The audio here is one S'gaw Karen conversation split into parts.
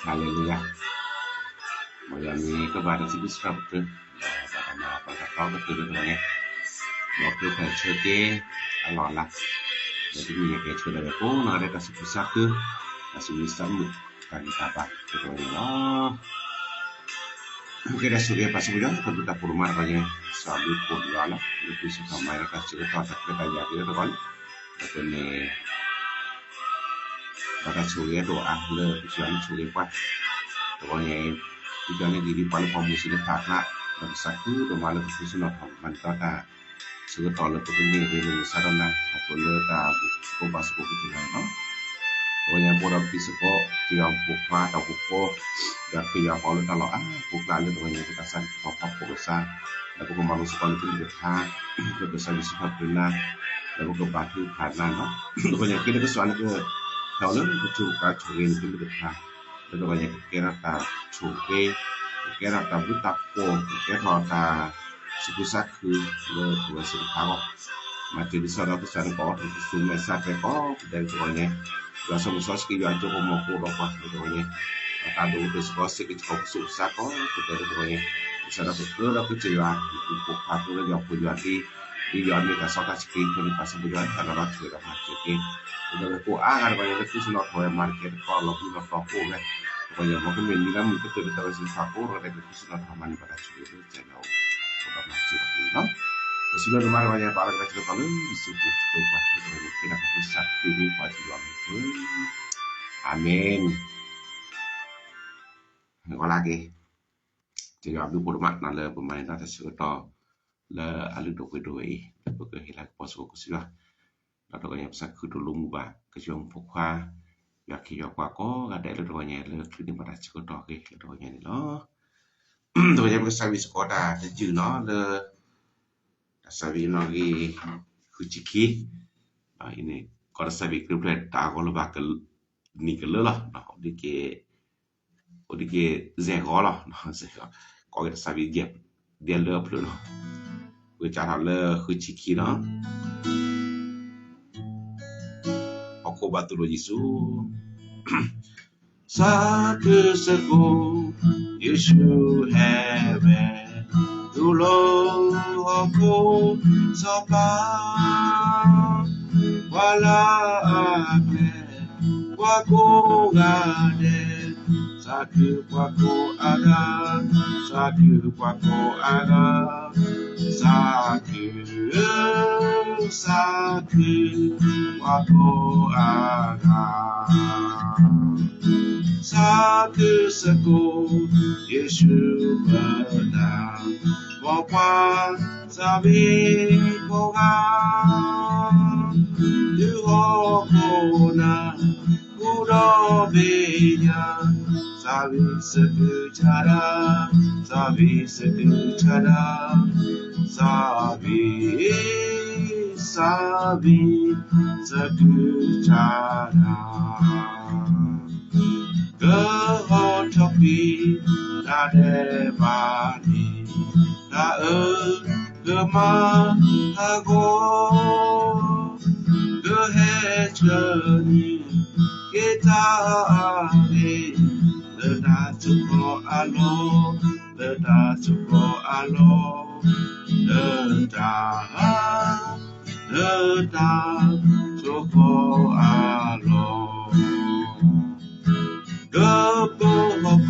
ဟါလ့လူယၤ, မ်ယွၤမ့ၢ်ကဘၣ်တၢ်စံးဘျုးစံးဖှိၣ်ပတြၢၤ, ဒီးဘၣ်တၢ်မၤပှၤတၢ်တီကတၢၢ်လၢတဂီၤညါ, ဒီးခရံာ်ဖိဆၢက့ၤအလီၢ်အလၤ, ဒီးတနံၤညါက့ၤဆၢထၢၣ်ဝဲကိးနီၢ်ဂၤဒဲးတၢ်သူၣ်ခုသးခု, တၢ်သူၣ်မံသးမုာ်, တၢ်ဂံၢ်တၢ်ဘါလၢတဂီၤညါလီၤ. ကဲ တၢ်ဆိၣ်ဂ့ၤပာ်စၢၤပယွၤ တၢ်ဘျုးတၢ်ဖှိၣ်ဒိၣ်မးတဂီၤညါ, စီၤဘျုးဖှိၣ်ယွၤလီၤ လၢပစံးထီၣ်ပသးဒီးတၢ်ဆၢကတီၢ်တၢ်ခွဲးတၢ်ယာ်က့ၤလၢတဂီၤလံ, ဒီးပမ့ၢ် ဘၣ်တၢ်ဆိၣ်ဂ့ၤအဒိၣ်အါလၢကစၢ်ယွၤန့ၣ်ဆိၣ်ဂ့ၤပှၤ, တဂီၤညါအံၤ, ကစၢ်ယွၤန့ၣ်ဂ့ၤဒ်ပှၤလၢပှၤမုၢ်စံးလၢဖးကျါ, ဒီးကစၢ်ခုဒိၣ်မးလၢပဃုဆူနီၢ်ထီၣ်မၤနၢၤတၢ် ဆၢကတီၢ်လၢပကန့ၢ်ဂ့ၤလၢမုၢ်ဆါဒီးနၤ, ခီဖျိလၢတၢ်ဘူၣ်ကိၢ်ဘါစ့ၢ်ကီးကစၢ်ယွၤန့ၣ်လီၤ. တဂီၤညါပအိၣ်ဒီးပတံၤသကိး ကစၢ်ယွၤပိာ်ခွါတၢ်အိၣ်ဖှိၣ်ဖိ, ဒီးခရံာ်ယွၤပှၤအိၣ်လၢတၢ်လီၢ်အါပူၤကျါလၢတဂီၤညါ ပတၢ်ဆါတံၢ်သီဖးဖှိၣ်ကစၢ်, ဒီးပကမၤလိစ့ၢ်ကီးလၢကလုၢ်ကထါ, လၢကစၢ်ယွၤစံးထီၣ်ပတြၢၤနၤ, ဒီးပကဘါထုကဖၣ်နၤလီၤ. တဂီၤညါက့ၤလၢကစၢ်ယွၤန့ၣ်က ဟဲအီၤလၢပထံပကၤဆိၣ်ဂ့ၤန့ၣ်ကလုၢ်ကထါ, လၢတဂီၤညါကကဲထီၣ်တၢ်ဆိၣ်ဂ့ၤ, ကကဲထီၣ်တၢ်ဘျုးတၢ်ဖှိၣ်, ကကဲထီၣ်တၢ်သူၣ်ခုသးခုလၢပဝဲသ့ၣ်တဖၣ်အဂီၢ်, မၤစၢၤဒ်သိးဒီးကစၢ်န့ၣ် ကအိးထီၣ်ပစိၤမဲာ်ဆှးတဲကိးဂၤဒဲးလၢတဂီၤညါ, ယွၤဆိမိၣ်စီဆှံက့ၤယွၤကၠိဖိမီၤဖိဒီးပှၤလၢတဂီၤညါ, ဒီးတၢ်ဒိၣ်ကတၢၢ်စ့ၢ်ကီး စ့ၢ်ကီးပစိၤပဆၢကိးဂၤဒဲးလၢတဂီၤညါ, ကစၢ်ဒီးပကြၢးဒီးကစၢ်ယွၤ, ပဖိခွါကျိၣ်လၢယွၤဖိယွၤလံ, ဒ်ယွၤမ့ၢ်တၢ်စီတၢ်ဆှံ ဖဲန့ၣ်ပာ်စၢၤပယွၤ တၢ်လီၤလီၤဆှၢဒီးမၤစၢၤက့ၤ, ဒီးပကိးအါဂၤတဂီၤညါလၢဃုဆူနီၢ်ထီၣ်ဝဲ မၤတကဲတကီၢ်လီၤဘှံးလီၤတီၤကိးဂၤ, တဂီၤညါ မ်ကမ့ၢ်နံၤလၢမုၢ်ကတၢၢ်လၢတၢ်ဝဲစ့ၢ်ကီးကိးဂၤဒဲး ကဃုဆူနီၢ်ထီၣ်မၤန့ၢ်ဘၣ်တၢ်ဆိၣ်ဂ့ၤလၢကစၢ်ယွၤအိၣ် ဒီးမၤစၢၤဘၣ်က့ၤလီၤ. ပစံးဘျုးဒိၣ်မးတဂီၤညါ ပအါထီၣ်က့ၤတၢ်ဆၢကတီၢ်လၢယ့ၣ်ၡူးခရံာ်အမံၤ လၢတဂီၤညါ ဖဲဒၣ်ပကစၢ်ခရံာ်မံၤ ပစံးဘျုးယွၤမံၤ, အၤမ့ၣ်. ဂီၤလၢက့ၤ ကစၢ်ယွၤအဘျုးဖှိၣ်ဒိၣ်မးနီၤ လၢပမၤန့ၢ်တၢ်ဆၢကတီၢ် လၢအလုၢ်ဒိၣ်ပှ့ၤဒိၣ်ဝဲအံၤ လၢပကဟ့ၣ်လၤကပီၤစ့ၢ်ကီးကစၢ်ယွၤ, ဒီးတဂီၤညါ ပသးခုဒိၣ်လိာ်မုာ်ဘၣ် ကစၢ်ယွၤဖိခွါ ယွၤခ့ယွၤကွၢ်ကိးဂၤဒဲးလၢတဂီၤညါ လၢချံးန့ၢ်ဘၣ်တၢ်ဆၢကတီၢ်အဂ့ၢ်လၢတဂီၤညါန့ၣ်လီၤ. တဂီၤညါ ပကစးဝံၤစ့ၢ်ကီးတၢ်တယုၢ်နီၤ လၢ တၢ်စးဝံၤနီၣ်ဂံၢ် ဃုဆံခံ, အံၤန့ၣ် ကီးတၢ်စးဝံၤ ကြၢးဖျဲးတၢ်အဂီၢ်လၢၤဘၣ် နံၤကလၢလီၤ, အိၣ်ဒံးက့ၤ စဲးဂီၤလီၤ, စဲးဂီၤ ကီးက့ၤတၢ်စးဝံၤဒ်လၢအဖျၢၣ်နီၤ, ပကစးထီၣ်လၢဃုဆံခံနီၤ, ဟီၣ်ခိၣ်ဘၣ်တူၢ်လိာ်ယ့ၣ်ၡူး သးခုစ့ၢ်ကီး ယ့ၣ်ၡူးဟဲဝဲ, တူၢ်လိာ်ဟီၣ်ခိၣ်စီၤပၤ, ပှၤလၢအကျဲ ပှၤကိးဂၤဒဲး, သးခုပှၤကိးအဂၤ, သးခုပှၤကိးအဂၤ, သးခု သးခု ပှၤကိးအဂၤ, သးခုစ့ၢ်ကီး ယ့ၣ်ၡူးပတၢ်, မ်ပှၤသးဝံၣ်ကိးဂၤ, တုၤဟီၣ်ခိၣ်နၢ် ဃုာ်ဒီးဘ့ၣ်ညါ, သးဝံၣ်သကုၤဆးဒး, သးဝံၣ်သကုၤဆးဒး, သးဝံၣ် သးဝံၣ်သကုၤဆးဒး, ကဟီထီၣ်ကွံာ်တၢ်ဒဲးဘးန့ၣ်, တၢ်အၢကမၣ်ဟးဂီၤ, ကဟဲဆှၢန့ၢ်က့ၤတၢ်အဂ့ၤ, လၢတၢ်သူၣ်ကီၢ်အလီၢ်, လၢတၢ်သူၣ်ကီၢ်အလီၢ်, လၢတၢ် လၢတၢ်သူၣ်ကီၢ်အလီၢ်, ဒီးပဟီၣ်ခိၣ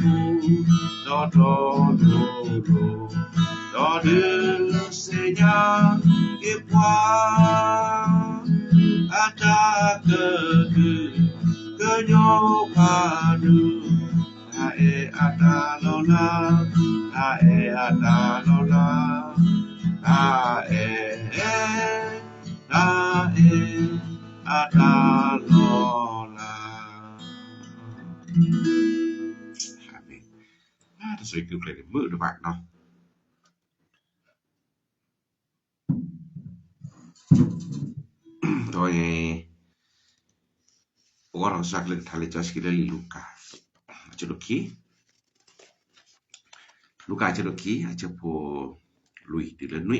်တီတီလိၤလိၤ, ဒီးဒုးသ့ၣ်ညါက့ၤပှၤ, အတၢ်ကဒုးကညးပှၤဒိၣ်, တၢ်အဲၣ်အတၢ်လီၤလး, တၢ်အဲၣ်အတၢ်လီၤလး, တၢ်အဲၣ် တၢ်အဲၣ်အတၢ်လီၤလး. အၤမ့ၣ်. တၢ်ဆိၣ်ဂ့ၤက့ၤဖျဲးန့ၣ် မုာ်တဘၣ်နီၤ. ဒီးအံၤ ပဂီၢ်ထီၣ်ကစၢ်ကလုၢ်ကထါလံာ်စီဆှံလၢလံာ်လူၤကၣ် အဆၢဒိၣ်ခံ, လူၤကၣ်အဆၢဒိၣ်ခံ အဆၢဖိလွံၢ်တုၤလၢနွံ,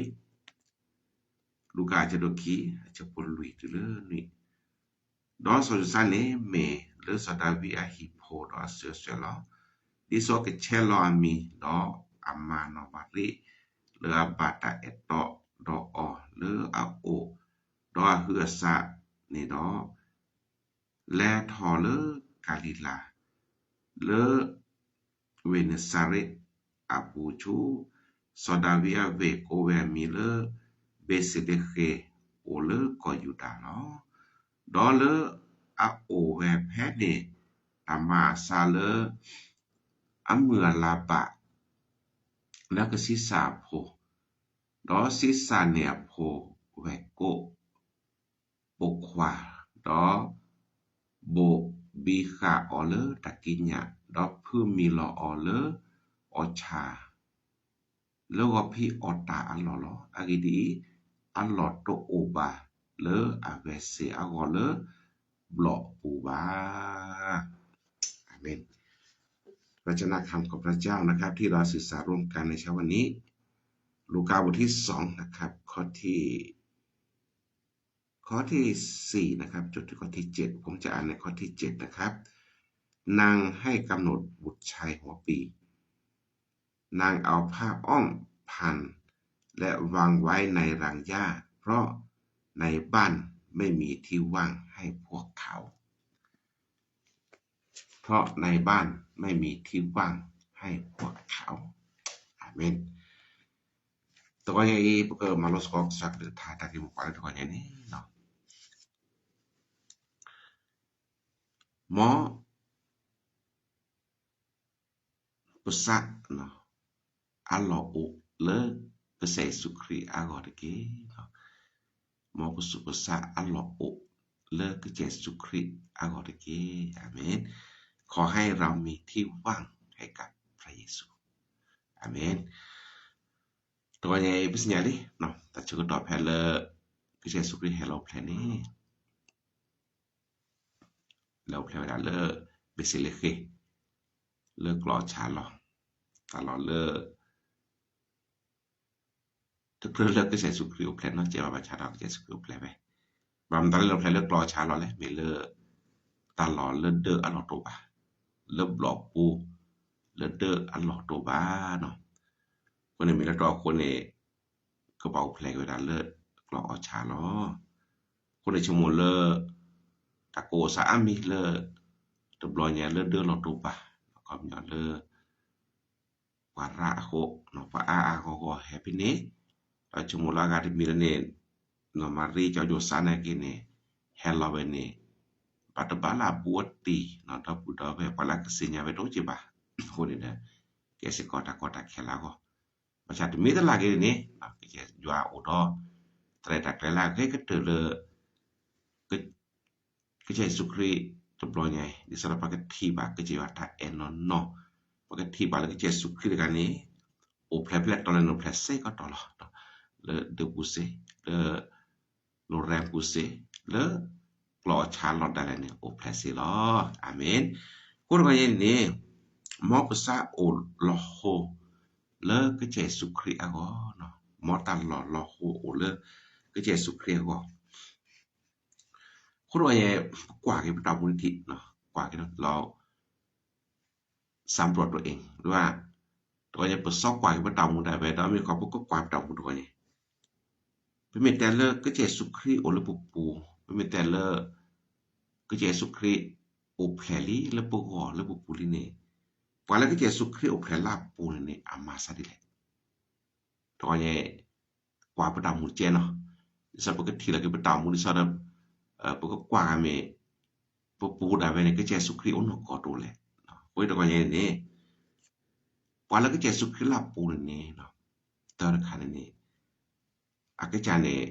လူၤကၣ်အဆၢဒိၣ်ခံ အဆၢဖိလွံၢ်တုၤလၢနွံ, ဒီးစီၤယိၤသးန့ၣ်မ့ၢ် လၢစီၤဒၤဝံးအဟံၣ်ဖိဒီးအစိၤအစၢၤလီၤ. ဒ်သိးကဆဲးလီၤအမံၤဒီးအမၤနီၣ်မၤရံ လၢအဘၣ်တၢ်အဲၣ်တီဒီးအီၤလၢအအိၣ်ဒီးအဟုးအစးန့ၣ်ဒီး လဲၤထီၣ်လၢကၤလံၤလၤ လၢ ဝ့ၢ်နစၤရ့းအပူၤဆူ စီၤဒၤဝံးအဝ့ၢ်ကိးဝဲအမံၤလၢ ဘ့းသလ့ဃ့ၣ် အိၣ်လၢကီၢ်ယူဒၤလီၤ. ဒီးလၢအအိၣ်ဝဲဖဲန့ၣ် တၢ်မၤအသးလၢ အမုၢ်အလၤဘၣ် လၢကဆံးစၢ်အဖိ, ဒီးဆံးစၢ်န့ၢ်အဖိဝဲၢ်ကိး ပိာ်ခွါ, ဒီး ဘိးဘံဃာ်အီၤလၢတၢ်ကံးညာ်, ဒီးဖုမံၤလီၤအီၤလၢအီၣ်ဆၣ်, လၢဂီၤဖံးအီၣ်တၢ်အလီၢ်လီၤ. အဂ့ၢ်ဒ်အံၤ, အလီၢ်တအိၣ်ဘၣ်လၢအဝဲၢ်စ့ၢ်အဂီၢ်လၢဘျီၣ်ပူၤဘၣ်. อาเมน พระเจ้านะครับ ขอบพระเจ้านะครับ ที่เราศึกษาร่วมกันในเช้าวันนี้ ลูกาบทที่สองนะครับ ข้อที่ ข้อที่สี่นะครับ จนถึงข้อที่เจ็ด ผมจะอ่านในข้อที่เจ็ดนะครับ นางให้กำหนดบุตรชายหัวปี นางเอาผ้าอ้อมพันและวางไว้ในรังหญ้า เพราะในบ้านไม่มีที่ว่างให้พวกเขา เพราะในบ้านไม่มีที่ว่างให้พวกเขา อาเมน တဂီၤညါအံၤ ပကမၤလိသကိးကစၢ်ကလုၢ်ကထါ တၢ်ဂ့ၢ်မိၢ်ပှၢ်လၢတဂီၤညါန့ၣ်လီၤ. မ်ပသး အလီၢ်အိၣ်လၢကစၢ်ယ့ၣ်ၡူးခရံာ်အဂီၢ်တက့ၢ်. မ်ပသး ပသးအလီၢ်အိၣ်လၢကစၢ်ယ့ၣ်ၡူးခရံာ်အဂီၢ်တက့ၢ်. အၤမ့ၣ်. ခီဟဲရၤမံၤထံဝၣ်ဟဲကးဖျါယ့ၣ်ၡူး. အၤမ့ၣ်. တဂီၤညါအံၤ ပသ့ၣ်ညါလံ တၢ်ဆၢကတီၢ်ဖဲလၢ ကစၢ်ယ့ၣ်ၡူးခရံာ်ဟဲလီၤအိၣ်ဖျဲၣ်န့ၣ် လဲၤအိၣ်ဖျဲၣ်ဝဲဒၣ်လၢ ဘ့းသလ့ဃ့ၣ် လၢကျီၢ်အီၣ်ဆၣ်အလီၢ်, တၢ်လီၢ်လၢ တကြၢးလၢကစၢ်ယ့ၣ်ၡူးခရံာ်အိၣ်ဖျဲၣ်နီတစဲးဘၣ် ဘၣ်ဆၣ်ဒီးကစၢ်ယ့ၣ်ၡူးခရံာ်အိၣ်ဖျဲၣ်ဝဲ, ဘၣ်မတၤလၢလဲၤအိၣ်ဖျဲၣ်လၢကျီၢ်အီၣ်ဆၣ်အလီၢ်လဲၣ်, မ့ၢ်လၢ တၢ်လီၢ်လၢဒၢအလီၢ်တအိၣ်ဘၣ်, လၢဘျီၣ်ပူၤ လၢဒၢအလီၢ်တအိၣ်ဘၣ်နီၤ. အဃိန့ၣ်မ့ၢ်လၢတၢ်အဃိန့ၣ် ကဘၣ်အိၣ်ဖျဲၣ်က့ၤဝဲဒၣ်လၢကျီၢ်အီၣ်ဆၣ်လီၤ. အဃိန့ၣ်ဆိကမိၣ်လၢ တၢ်ကအိၣ်သးအါမံၤလၢ တဘျီညါလၢဒၢလီၢ်တအိၣ်ဘၣ်, အခီပညီလၢ ပှၤရးအဃိ, ပှၤအါအါဂီၢ်ဂီၢ်ဟဲဖဲန့ၣ်, ဒီးဆိကမိၣ်လၢအဂၤတမံၤလၢန့ၣ် နီၢ်မၤရံ ကၠီယိၤသးနာ်က့န့ၣ် ဟဲလီၤဝဲန့ၣ် ဘၣ်တဘၣ်လၢအဘူးအတံၢ် ဒီပုၢ်ဒီဝဲၢ် ပှၤလၢကသ့ၣ်ညါဝဲတအိၣ်က့ဘၣ်. အဃိန့ၣ်ဒီး ကဲစ့ၢ်ကီးတၢ်ကီတၢ်ခဲလၢအဂီၢ်, ဘၣ်ဆၣ်တမ့ၢ်တၢ်လၢ်က့ၤန့ၣ် ကစၢ်ယွၤအိၣ်ဒီး တၢ်ရဲၣ်တၢ်ကျဲၤလၢအဂ့ၤကတၢၢ်လၢ ကစၢ်ယ့ၣ်ၡူးခရံာ်တဘျီညါအံၤ ဒ်သိးဒီးပကထံၣ်ဘၣ်ကစၢ်ယွၤတၢ်အဲၣ်နီၢ်နီၢ်, ပကထံၣ်ဘၣ်လၢကစၢ်ယ့ၣ်ၡူးခရံာ်တဂၤန့ၣ် အိၣ်ဖျဲၣ်ဖဲလဲၣ်တီလဲၣ်န့ၣ် အိၣ်ဖျဲၣ်စ့ၢ်ကီးတီလီၤ. လၢဒၢးပူၤစ့ၢ်, လၢ လိၤရၢပူၤစ့ၢ်, လၢကျီၢ်အီၣ်ဆၣ်အလီၢ်ဒၣ်လဲာ်န့ၣ် အိၣ်ဖျဲၣ်စ့ၢ်လီၤ. အၤမ့ၣ်. အဃိတဂီၤညါန့ၣ် မ်ပသးအိၣ်လီၤဟိ လၢကစၢ်ယ့ၣ်ၡူးခရံာ်အဂီၢ်, မ်တၢ်လီၢ်လီၤဟိအိၣ်လၢကစၢ်ယ့ၣ်ၡူးခရံာ်အဂီၢ်. အဃိတဂီၤညါ ပကွၢ်က့ၤပတၢ်မူထံၣ်, ကွၢ်က့ၤလီၤ စၢမ်ပျီတအိၣ်အ့ၣ် တဂီၤညါပစီကွၢ်က့ၤပတၢ်မူဒၣ်ဝဲ ဒီးမ့ၢ်ခီဖျိပကကွၢ်ပတၢ်မူတဂီၤညါ ပမ့ၢ်တဲလၢကစၢ်ယ့ၣ်ၡူးခရံာ်အိၣ်လၢပပူၤ, ပမ့ၢ်တဲလၢ ကစၢ်ယ့ၣ်ၡူးခရံာ်အိၣ်ဖျဲၣ်လံလၢပဂီၢ်လၢပပူၤလံန့ၣ်, ပှၤလၢကစၢ်ယ့ၣ်ၡူးခရံာ်အိၣ်ဖျဲၣ်လၢအပူၤန့ၣ်န့ၣ် အမၤသးဒ်လဲၣ်. တဂီၤညါ ကွၢ်ပတၢ်မူတကဲနီၤ, ဒ်သိးပကထံၣ်လီၤက့ၤပတၢ်မူဒ်သိးဒီး ပကကွၢ်ဂၤမ့ၢ် ပပူၤဒၣ်ဝဲန့ၣ် ကစၢ်ယ့ၣ်ၡူးခရံာ်အိၣ်နီၢ်ကီၢ်တအိၣ်လဲၣ်. အဃိတဂီၤညါန့ၣ် ပှၤလၢကစၢ်ယ့ၣ်ၡူးခရံာ်လၢအပူၤန့ၣ်န့ၣ် တၢ်တခါန့ၣ်န့ၣ် အကစၢ်န့ၣ်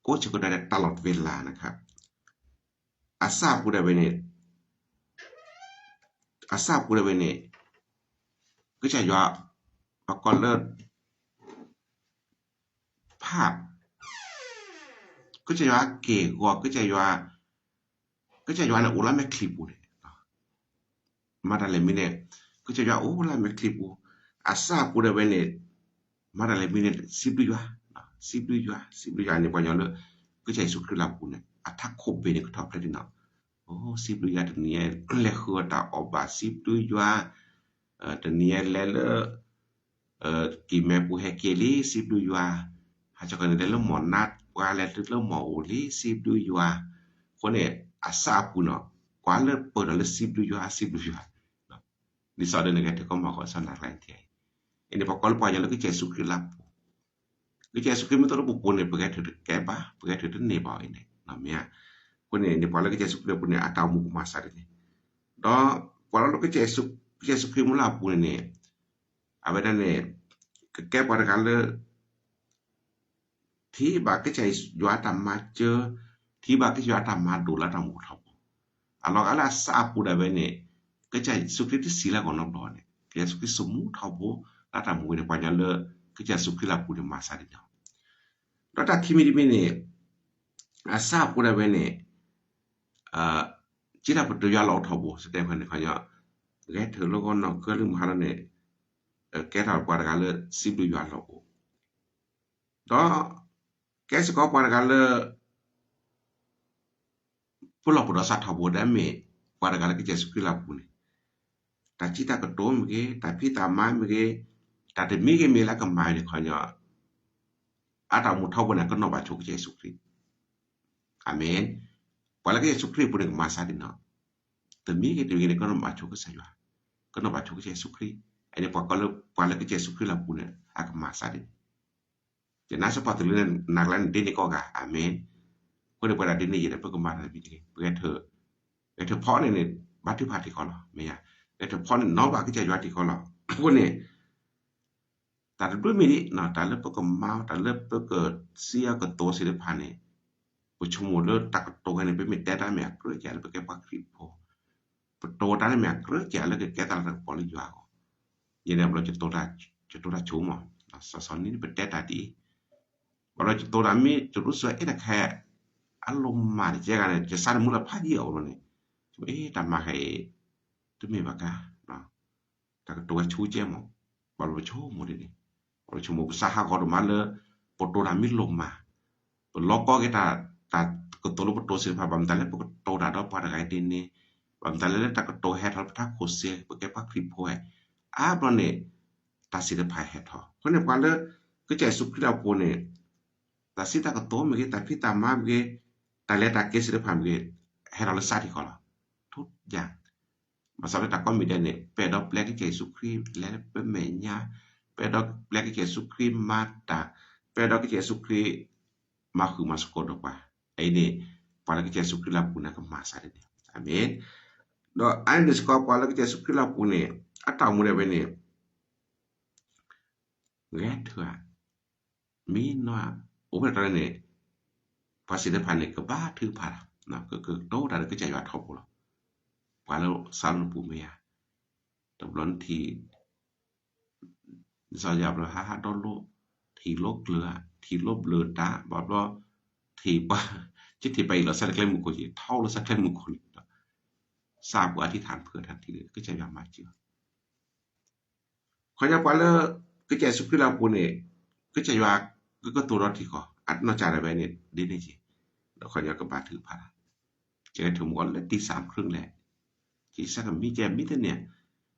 ကိးဆၢကတီၢ်ဒၣ်တၢ်လီၢ်တဝ့ၤလၢ်နခါ, အစၢ်ပူၤဒၣ်ဝဲန့ၣ် အစၢ်ပူၤဒၣ်ဝဲန့ၣ် ကစၢ်ယွၤ ပကိးလၢ ဖး ကစၢ်ယွၤက့ၢ်ဂီၤ ကစၢ်ယွၤ ကစၢ်ယွၤန့ၣ်အိၣ်လၢမဲာ်ချံပူၤန့ၣ် မၤတၢ်လဲၤမံန့ၣ် ကစၢ်ယွၤအိၣ်လၢမဲာ်ချံပူၤ, အစၢ်ပူၤဒၣ်ဝဲန့ၣ် မၤတၢ်လဲၤမံန့ၣ် စံးဘျုးယွၤ, စံးဘျုးယွၤ စံးဘျုးယွၤန့ၣ် ပှၤကညီလၢ ကစၢ်ယ့ၣ်ၡူးခရံာ်လၢအပူၤန့ၣ် အထးခိၣ်ဘ့ၣ်န့ၣ်ကထီၣ်ဖျဲးဒ်နီၤ, စံးဘျုးယွၤတနံၤအံၤ လဲၤဃုအီၣ်တၢ်အီၣ်ဘၣ် စံးဘျုးယွၤ, တနံၤအံၤလဲၤလၢ ကံၢ်မဲပူၤဟဲက့ၤလံ စံးဘျုးယွၤ, ဟးကီန့ၣ် လဲၤလၢမီၢ်နါပှၤ လဲၤတုၤလၢမီၢ်အိၣ်လံ စံးဘျုးယွၤ, အဃိန့ၣ် အစၢ်အပူၤနီၤ ကွၢ်လၢပၢၢ်ဒီးလၢစံးဘျုးယွၤ စံးဘျုးယွၤ ဒ်သိးဒီးနကဟဲထုးကီမီၢ်ကီး စီနၤကျါန့ၣ်ထံအံၤ, အံၤန့ၣ် ပှၤကိးလၢပှၤကညီလၢကစၢ်ယ့ၣ်ၡူးခရံာ်လၢအပူၤ, ကစၢ်ယ့ၣ်ၡူးခရံာ်မ့ၢ်တအိၣ်လၢပပူၤန့ၣ် ပကဟဲထုးတကဲဘၣ်, ပကဟဲထုးတန့ၢ်ဘၣ်အံၤန့ၣ် မ့ၢ်ဧါ, အဃိန့ၣ်န့ၣ် ပှၤလၢကစၢ်ယ့ၣ်ၡူးခရံာ်အပူၤန့ၣ် အတၢ်အိၣ်မူကမၤစၢ်ဒ်န့ၣ်, ဒီးပှၤလၢကစၢ်ယ့ၣ်ၡူးခရံာ်မ့ၢ်လၢအပူၤန့ၣ်န့ၣ် အဝဲဒၣ်န့ၣ် ကကဲပှၤတဂၤလၢ ထံၣ်ဘၣ်ကစၢ်ယွၤအတၢ်မၤစၢၤ, ထံၣ်ဘၣ်ကစၢ်ယွၤအတၢ်မၤဒိၣ်လၢအတၢ်မူထီဘိ, အလီၤဂာ်လၢအစၢ်အပူၤဒၣ်ဝဲန့ၣ် ကစၢ်ယ့ၣ်ၡူးခရံာ်တစံးလၢအဂီၢ်နီတဘျီန့ၣ် ကစၢ်ယ့ၣ်ၡူးခရံာ်စိာ်မူထီဘိလၢအတၢ်မူဝဲန့ၣ် ပှၤကညီလၢ ကစၢ်ယ့ၣ်ၡူးခရံာ်လၢအပူၤန့ၣ် မၤစၢ်ဒ်န့ၣ်လီၤ. ဒီးတၢ်ခံမံၤတမံၤန့ၣ် အစၢ်အပူၤဒၣ်ဝဲန့ၣ် စံးတၢ်ပတုာ်ယွၤလီၤအိၣ်ထီဘိ စတဲဖဲန့ၣ်ခီညီ, ဂဲၤထၢၣ်လၢဂီၢ်နီၢ်ကၢလၢမုၢ်ဟါလီၤန့ၣ် ကဲထီၣ်ပှၤတဂၤလၢစံးဘျုးယွၤလီၤအိၣ်, ဒီးကဲစ့ၢ်ကီးပှၤတဂၤလၢ ပလီၢ်ပဒီးစးထီဘိ ဒ်မ့ၢ်ပှၤတဂၤလၢကစၢ်ယ့ၣ်ၡူးခရံာ်လၢအပူၤန့ၣ်, တၢ်စံးတၢ်ကတိၤမ့ၢ်ဂ့ၤ, တၢ်ဖံးတၢ်မၤမ့ၢ်ဂ့ၤ, တၢ်တမံၤဂ့ၤမ့ၢ်လၢအကမၤန့ၣ်ခီညီ, အတၢ်အိၣ်မူထီဘိန့ၣ် ကနီၣ်ဘၣ်ဆိကစၢ်ယ့ၣ်ၡူးခရံာ်, အၤမ့ၣ်, ပှၤလၢကစၢ်ယ့ၣ်ၡူးခရံာ်အပူၤန့ၣ် ကမၤစၢ်ဒ်န့ၣ်လီၤ. တမံၤဂ့ၤတမံၤဂ့ၤန့ၣ် ကနီၣ်ဘၣ်ဆိကစၢ်ယွၤ, ကနီၣ်ဘၣ်ဆိကစၢ်ယ့ၣ်ၡူးခရံာ်, အန့ၣ်ပှၤကိးလၢပှၤလၢကစၢ်ယ့ၣ်ၡူးခရံာ်လၢအပူၤန့ၣ် အကမၤစၢ်ဒ်န့ၣ် ယနာ်စ့ၢ်ကီးသုလၢနၤကျါန့ၣ် ဒ်န့ၣ်ကိးဂၤ, အၤမ့ၣ်, အဃိန့ၣ် ပဝဲဒၣ်ဒ်န့ၣ်ယဲဒီး ပကမၤတၢ်တမံၤတဂ့ၤ, ပဂဲၤထၢၣ်ဖီန့ၣ်န့ၣ် ဘါထုကဖၣ်တံၢ်ဃီလီၤ, မ့ၢ်ဧါ, ဂဲၤထၢၣ်ဖီန့ၣ် နီၣ်ဘၣ်ကစၢ်ယွၤတံၢ်ဃီလီၤ. အဃိန့ၣ် တၢ်တဘျုးမံၤဒ် တၢ်လၢပကမၤ တၢ်လၢပကစံးအကတိၤသ့ၣ်တဖၣ်န့ၣ်, ပဆိကမိၣ်လၢတၢ်ကတိၤဝဲန့ၣ် ပမ့ၢ်တဲတၢ်မ့ၢ်အကြၢးကဲလၢပကဲပှၤခရံာ်ဖိ, ပတိၤတၢ်န့ၣ်မ့ၢ်အကြၢးကဲလၢကကဲတၢ်လၤတၢ်ကပီၤလၢယွၤအဂီၢ်, ယဲန့ၣ်ဘျီ ယတိၤတၢ်ဆိကမိၣ်, စီၤစီၤနံၤန့ၣ် ပတဲတၢ်ဒ်အံၤ, ဘျီယတိၤတၢ်မ့ၢ်တရူးစၢၤအဲၣ်တခါ အလိၣ်မၤတကဲဂၤန့ၣ် ယစးတမူလၢဖးယံာ်အီၤဘျီန့ၣ်, တၢ်မၤခဲအံၤ တမ့ၢ်ဘၣ်ကါ တၢ်ကတိၤဝဲဆူကဲမး, ဘၣ်ဘျီပဆိကမိၣ်ဒ်န့ၣ်, ဘၣ်ဘျီပဆိကမိၣ် ပစးဟးဂီၤဒိၣ်မးလၢ ပတိၤတၢ်မ့ၢ်လိၣ်မး, ပလီၤကီက့ၤတၢ် တၢ်ကတိၤလၢပတိၤသ့ၣ်တဖၣ် ဘၣ်မတၤလၢပကတိၤတၢ်ဒီးပှၤတဂၤအံၤဒ်န့ၣ်, ဘၣ်မတၤလၢလၢတၢ်ကတိၤဟဲထီၣ်လၢပတၢ်ခိၣ်စ့ ပကဲပှၤခရံာ်ဖိဝဲ, အါဘျီန့ၣ် တၢ်သ့ၣ်တဖၣ်ဟဲထီၣ်, အဃိန့ၣ် ပှၤလၢကစၢ်ယ့ၣ်ၡူးခရံာ်အပူၤန့ၣ် တၢ်စံးတၢ်ကတိၤမ့ၢ်ဂ့ၤ, တၢ်ဖံးတၢ်မၤမ့ၢ်ဂ့ၤ, တၢ်လဲၤတၢ်က့ၤသ့ၣ်တဖၣ်မ့ၢ်ဂ့ၤ, ဟဲထီၣ်လၢစးထံၣ်ဃီလီၤ. ထူယၤ, ဘၣ်ဆၣ်လၢတၢ်ကိးမံၤဒဲးန့ၣ် ပအဲၣ်ဒိးပျဲကစၢ်ယ့ၣ်ၡူးခရံာ်လဲၤလၢပမဲာ်ညါ, ပအဲၣ်ဒိးပျဲကစၢ်ယ့ၣ်ၡူးခရံာ်မၤတၢ်, ပအဲၣ်ဒိးကစၢ်ယ့ၣ်ၡူးခရံာ် မၤဃုာ်မၤသကိးဒီးပှၤ, အအံၤန့ၣ် ပှၤလၢကစၢ်ယ့ၣ်ၡူးခရံာ်လၢအပူၤန့ၣ်ကမၤစၢ်ဒ်န့ၣ်, အၤမ့ၣ်. ဒီးအါန့ၣ်စ့ၢ်ကီး ပှၤလၢကစၢ်ယ့ၣ်ၡူးခရံာ်လၢအပူၤန့ၣ် အတၢ်အိၣ်မူဒၣ်ဝဲန့ၣ် ဂဲၤထၢၣ်ဧါ, မ့ၢ်နီၢ်ဧါ, အိၣ်ဖဲတၢ်န့ၣ် ပှၤသ့ၣ်တဖၣ်န့ၣ် ကဘါထုကဖၣ်တၢ်, ကကတိၤတၢ်လၢကစၢ်ယွၤထီဘိလီၤ. ပှၤလၢစးလၢနပူၤမ့ၢ်ဧါ, တဘျီနထံၣ် စီၤယၤဘျီဟးဟးဒီလိ, ထံၣ်လိကျၢၤဧါ, ထံၣ်လိဘျၢၣ်တၢ်, ဘၣ်ဘျီ ထံၣ်ပှၤ, ကထံၣ်ပှၤအံၤလီၤ စးလၢကျဲမုၢ်ခိၣ်က့ၤ ထီၣ်လၢစးကျဲမုၢ်ခိၣ်န့ၣ်ဒီး စးပှၤအထံၣ်ထၣ်ဖုးတၢ်ထံၣ်လၢကစၢ်ယွၤမၤစၢၤ ခီညီပှၤလၢ ကစၢ်ယ့ၣ်ၡူးခရံာ်လၢအပူၤန့ၣ် ကစၢ်ယွၤကကတိၤဒီးထံၣ်ဃီ အနီၢ်ကစၢ်ဒၣ်ဝဲန့ၣ် ဒ်န့ၣ်က့ၤ, ဒီးခီညီကဘါထုကဖၣ်တၢ်, ကဲထၢၣ်မူကီးလၢတံၢ်စၢ်ခရူၣ်လဲၣ်, ကစၢ်ကမံကဲမံတန့ၢ်,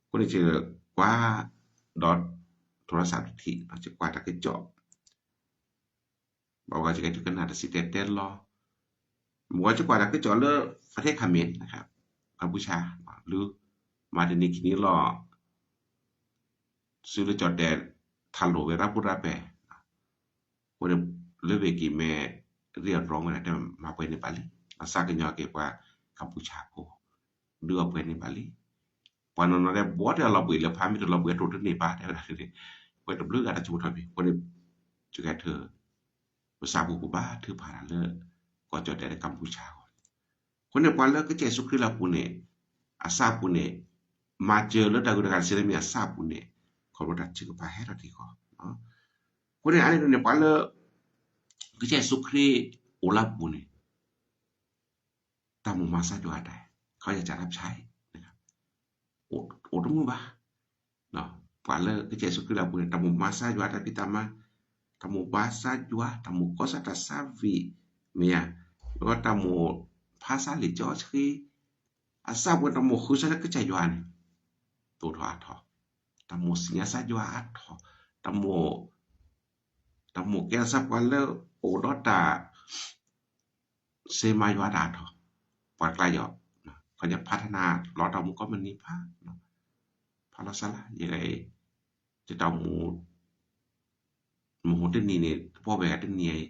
အဃိန့ၣ် ကကွၢ်ဒီး ထိရစၢ်တထံၣ် ကကွၢ်တၢ်ကစီၣ် ဘၣ်ဝဲကကဲထုကနၣ်တၢ်စံၣ်တဲၤတဲလီၤ, မ့ၢ်ဝဲကကွၢ်တၢ်ကစီၣ်လၢ ပတဲခၣ်မ့ၣ် ကၢ်ဘူၣ်ဆၣ် လၢ မၤတနံၤခံနံၤလီၤ စုလၢကၠီၣ်တဲာ် ထးလိာ်ဝဲရၢ်ပူၤရၢ်ပဲာ်, အဃိန့ၣ် လၢဝ့ၢ်ကံၢ်မဲ ရ့ၣ်အီၤတြီဝဲဒၣ် တဲမၤပှဲၤန့ၢ်ဘၣ်လံ, အစးကညီၤက့ၤပှၤကၢ်ဘူၣ်ဆၣ်ဖိ ဒုးအီၣ်ပှဲၤန့ၢ်ဘၣ်လံ, ပှၤနီၢ်နီၢ်ဒဲး ဘှီတ့ၢ်အလီၤဘှံးလၢဖး မ့ၢ်တလီၤဘှံးအတိၢ်တန့ၢ်ဘၣ် တဲဝဲဒၣ်န့ၣ်, ပှဲၤတဘျုးဂၤတၢ်ဆိကမိၣ်ထီၣ်ဖဲ အဃိန့ၣ် ယကဲထၢၣ် ပစၢ်ဖိကဘါထုကဖၣ်တၢ်လၢ ကီၢ်ကၠီၣ်တဲာ်လၢကၢ်ဘူၣ်ဆၣ်အဂီၢ်, အဃိန့ၣ် ပှၤလၢကစၢ်ယ့ၣ်ၡူးခရံာ်လၢအပူၤန့ၣ် အစၢ်အပူၤန့ၣ် မၤစၢၤလၢတၢ်ဂုၤတၢ်ဂၤတဆံးလၢမ့ၢ်အစၢ်အပူၤန့ၣ် ခီဖျိတၢ်ထုကဖၣ်ဟဲထီၣ်ထံကီၢ်, အဃိန့ၣ် အါန့ၣ်န့ၣ် ပှၤလၢ ကစၢ်ယ့ၣ်ၡူးခရံာ်အိၣ်လၢအပူၤန့ၣ် တၢ်မိၣ်မၤစၢ်ယွၤတၢ် ခီယၤစၢ်တၢ်ဖျါအံၤ အိၣ်တမုာ်ဘၣ်, ပှၤလၢကစၢ်ယ့ၣ်ၡူးခရံာ်လၢအပူၤန့ၣ် တၢ်မိၣ်မၤစၢ်ယွၤတၢ်ဖံးတၢ်မၤ, တၢ်မိၣ်ဘါစၢ်ယွၤ, တၢ်မိၣ်ကီၢ်စၢ်တၢ်ဆါဝံၣ်, မ့ၢ်ဧါ, ဒီးတၢ်မိၣ်ဖးစၢ်လံာ်စီဆှံ, အစၢ်ဖိတၢ်မိၣ်ဃုစၢ်လၢကစၢ်ယွၤန့ၣ် သိၣ်ထီၣ်အါထီၣ်, တၢ်မိၣ်သ့ၣ်ညါစၢ်ယွၤအါထီၣ်, တၢ်မိၣ်, တၢ်မိၣ်ကဲစၢ်ပှၤလၢအိၣ်ဒီးတၢ် စ့မၤယွၤတၢ်အါထီၣ်, ပှၤကျါယီၤ, ခီညါဖးထနၢ်လီၤတၢ်မူကီၢ်မနံၤဖး, ဖးလီၤစၢ်လၢ ယဲ, ယတၢ်အိၣ်မူ မဟိတနံၤန့ၣ် တပီၢ်ဝဲဂၤတနံၤအံၤ,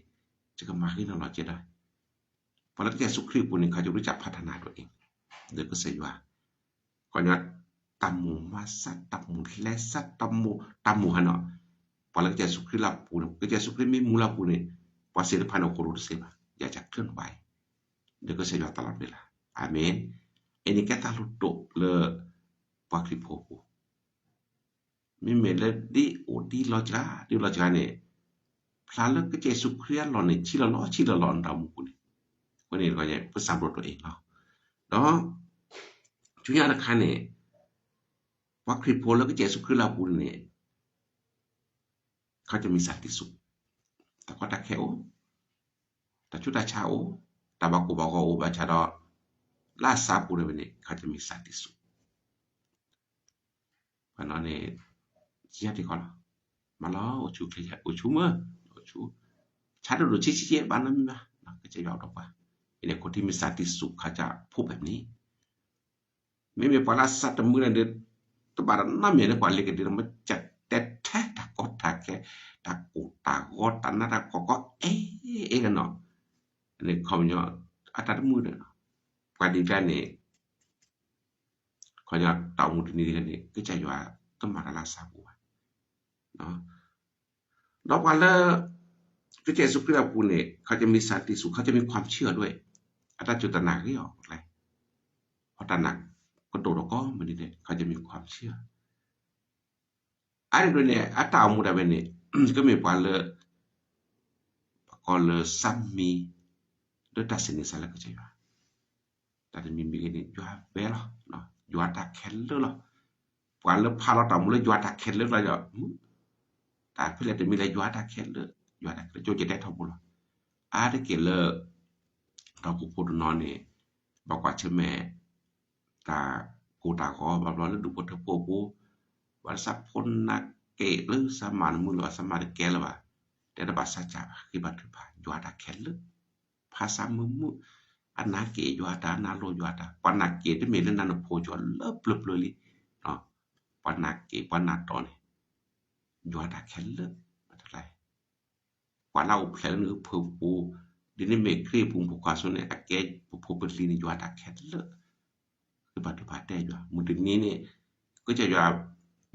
ယကမၤဂ့ၤနီၢ်လီၤကဲဒၣ်, ပှၤလၢကစၢ်ယ့ၣ်ၡူးခရံာ်အပူၤန့ၣ် ခီကဒိၣ်စၢ်ဖးထနၢ်ဒိၣ်အံၤ, ဒီးကစၢ်ယွၤ, ခီညါ, တၢ်မိၣ်မၤစၢ် တၢ်မိၣ်လဲၤစၢ် တၢ်မိၣ်ဟါနီၤ, ပှၤလၢကစၢ်ယ့ၣ်ၡူးခရံာ်လၢအပူၤန့ၣ် ကစၢ်ယ့ၣ်ၡူးခရံာ်မ့ၢ်မူလၢအပူၤန့ၣ်, ပှၤသ့ၣ်တဖၣ်န့ၣ် အိၣ်ခိးဒိၣ်တသ့ဘၣ်, ယၤကၢ်ချၢနဘၣ်အံၤ, ဒီးကစၢ်ယွၤတၢ်လီၤပျံၤလၢ်, အၤမ့ၣ်, အန့ၣ်ကဲတၢ်လိၣ်ဒိၣ်လၢ ပှၤခရံာ်ဖိအပူၤ မ့မ့ၢ်လၢဒ်အိၣ်ဒ်လီၤစှၤ ဒ်လီၤစှၤန့ၣ်, ဖျါလၢကစၢ်ယ့ၣ်ၡူးခရံာ်အလီၢ်န့ၣ် ဆံးလီၤလီၤ ဆံးလီၤလီၤ နတၢ်အိၣ်မူပူၤန့ၣ်, အဃိန့ၣ် ပစံးဘျုးတၢ်အံၤလီၤ, ဒီး, ဆူညါတခါန့ၣ်, ပှၤခရံာ်ဖိလၢကစၢ်ယ့ၣ်ၡူးခရံာ်လၢအပူၤန့ၣ် ခီကမံစၢ်တံၢ်ဆူၣ်, တၢ်ကီတၢ်ခဲအိၣ်, တၢ်ဆူးတၢ်ဆါအိၣ်, တၢ်ဘၣ်ကိၢ်ဘၣ်ဂီၤအိၣ်ဘၣ်ဆၣ်ဒီး, လၢအစၢ်ပူၤတဝဲန့ၣ် ခီကမံစၢ်တံၢ်ဆူၣ်, ပှၤနီၢ်န့ၣ်, ယဲၢ်ထံၣ်ခီလီၤ, မၤလီၤအိၣ်ဆူၣ်ချ့ အိၣ်ဆူၣ်မး, အိၣ်ဆူၣ်, ဆါတဒိၣ်ဆံးဆံးဘၣ်နီတမံၤဘၣ်, ကစၢ်ယွၤအိၣ်ဒီးပှၤ, အန့ၣ်ခိၣ်ထံးမံစၢ်တံၢ်ဆူၣ်ခီကၢ်ဖိဖဲန့ၣ် မ့မ့ၢ်ပှၤလၢအစၢ်တမုာ်န့ၣ်ဒီး, တဘၣ်တနီတမံၤန့ၣ် ပှၤလ့ၤကဒုးဒီးမ့ၢ်ကတဲထဲတၢ်ကီတၢ်ခဲ, တၢ်ကိၢ်တၢ်ဂီၤ တၢ်နးတၢ်ဖှီၣ်ကီ အဲၣ်အဲၣ်ကနီၤ, န့ၣ်ခီပညီ, အတၢ်တမုာ်ဒီး, ပှၤဒ်ကျါန့ၣ်, ခီပညီတၢ်အိၣ်မူတနံၤန့ၣ် ကစၢ်ယွၤကမၤတၢ်လၢအစၢ်ပူၤဘၣ် ဒီးပှၤလၢ ကစၢ်ယ့ၣ်ၡူးခရံာ်အပူၤန့ၣ် ခီကမံစၢ်တံၢ်ဆူၣ် ခီကမံ ความเชื่อ ဒွဲၣ်, အတၢ်စူၢ်တၢ်နာ်ဂ့ၤအီၤကျဲ, အတၢ်နာ်ကဒိၣ်ထီၣ်ကိးမုၢ်နံၤဒဲး ခီကမံ ความเชื่อ, အါန့ၣ်ဒ်န့ၣ် အတၢ်အိၣ်မူဒၣ်ဝဲန့ၣ် ကမ့ၢ်ပှၤလၢ ပကိးလၢစၢ်မံၤ လၢတၢ်သန့ၤစၢ်လၢကစၢ်ယွၤ, တၢ်တမံၤမံၤဂ့ၤန့ၣ် ယွၤဝဲလီၤ, ယွၤတၢ်ခဲလၢာ်လီၤ, ပှၤလၢဖးလီၤတၢ်အိၣ်မူလၢယွၤတၢ်ခဲလၢာ်လီၤဒီး, တၢ်ဖဲလဲၣ်တမံၤလၢယွၤတၢ်ခဲလၢာ်, ယွၤတၢ်ခဲလၢာ် ကၠိကတဲထီဘိလီၤ, အါတက့ၢ်လၢ တၢ်အိၣ်ဖှိၣ်ဖိတနီၤန့ၣ် ဘၣ်ကွၢ်ဆၢၣ်မဲာ် တၢ်ကိၢ်တၢ်ဂီၤ ဘၣ်ဘျီလၢဒူၣ်ဖိထၢဖိအပူၤ, ဘၣ်လၢစၢ်ဖိနးက့ၤလၢစၢ်မၤတမုာ်လၢၤဘၣ် စၢ်မၤတကဲလၢၤဘၣ်, တဲတဘၣ်စၢ်ကၢ်ဘၣ် ဃ့ဘါထုကဖၣ် ယွၤတၢ်ခဲလၢာ်, ဖးစၢ်မုာ်မုာ်, အနးက့ၤယွၤတၢ် အနးလိာ်ယွၤတၢ် ပှၤနးက့ၤတမ့ၢ်လၢနၤနဖိကၠီလၢပျၢၤပျၢၤလံ, ပှၤနးက့ၤပှၤနးတီၤန့ၣ်, ယွၤတၢ်ခဲလၢာ်, တၢ် ပှၤလၢအအိၣ်ဖျဲၣ်လၢနကဖုပူၤ, ဒ်န့ၣ်မ့ၢ်ခရံာ်အပူၤဖိခွါစိန့ၣ် အကဲပဖိပလံၤန့ၣ် ယွၤတၢ်ခဲလၢာ်, ဃ့ဘါထုကဖၣ်တဲယွၤ မုၢ်တနံၤန့ၣ်, ကစၢ်ယွၤ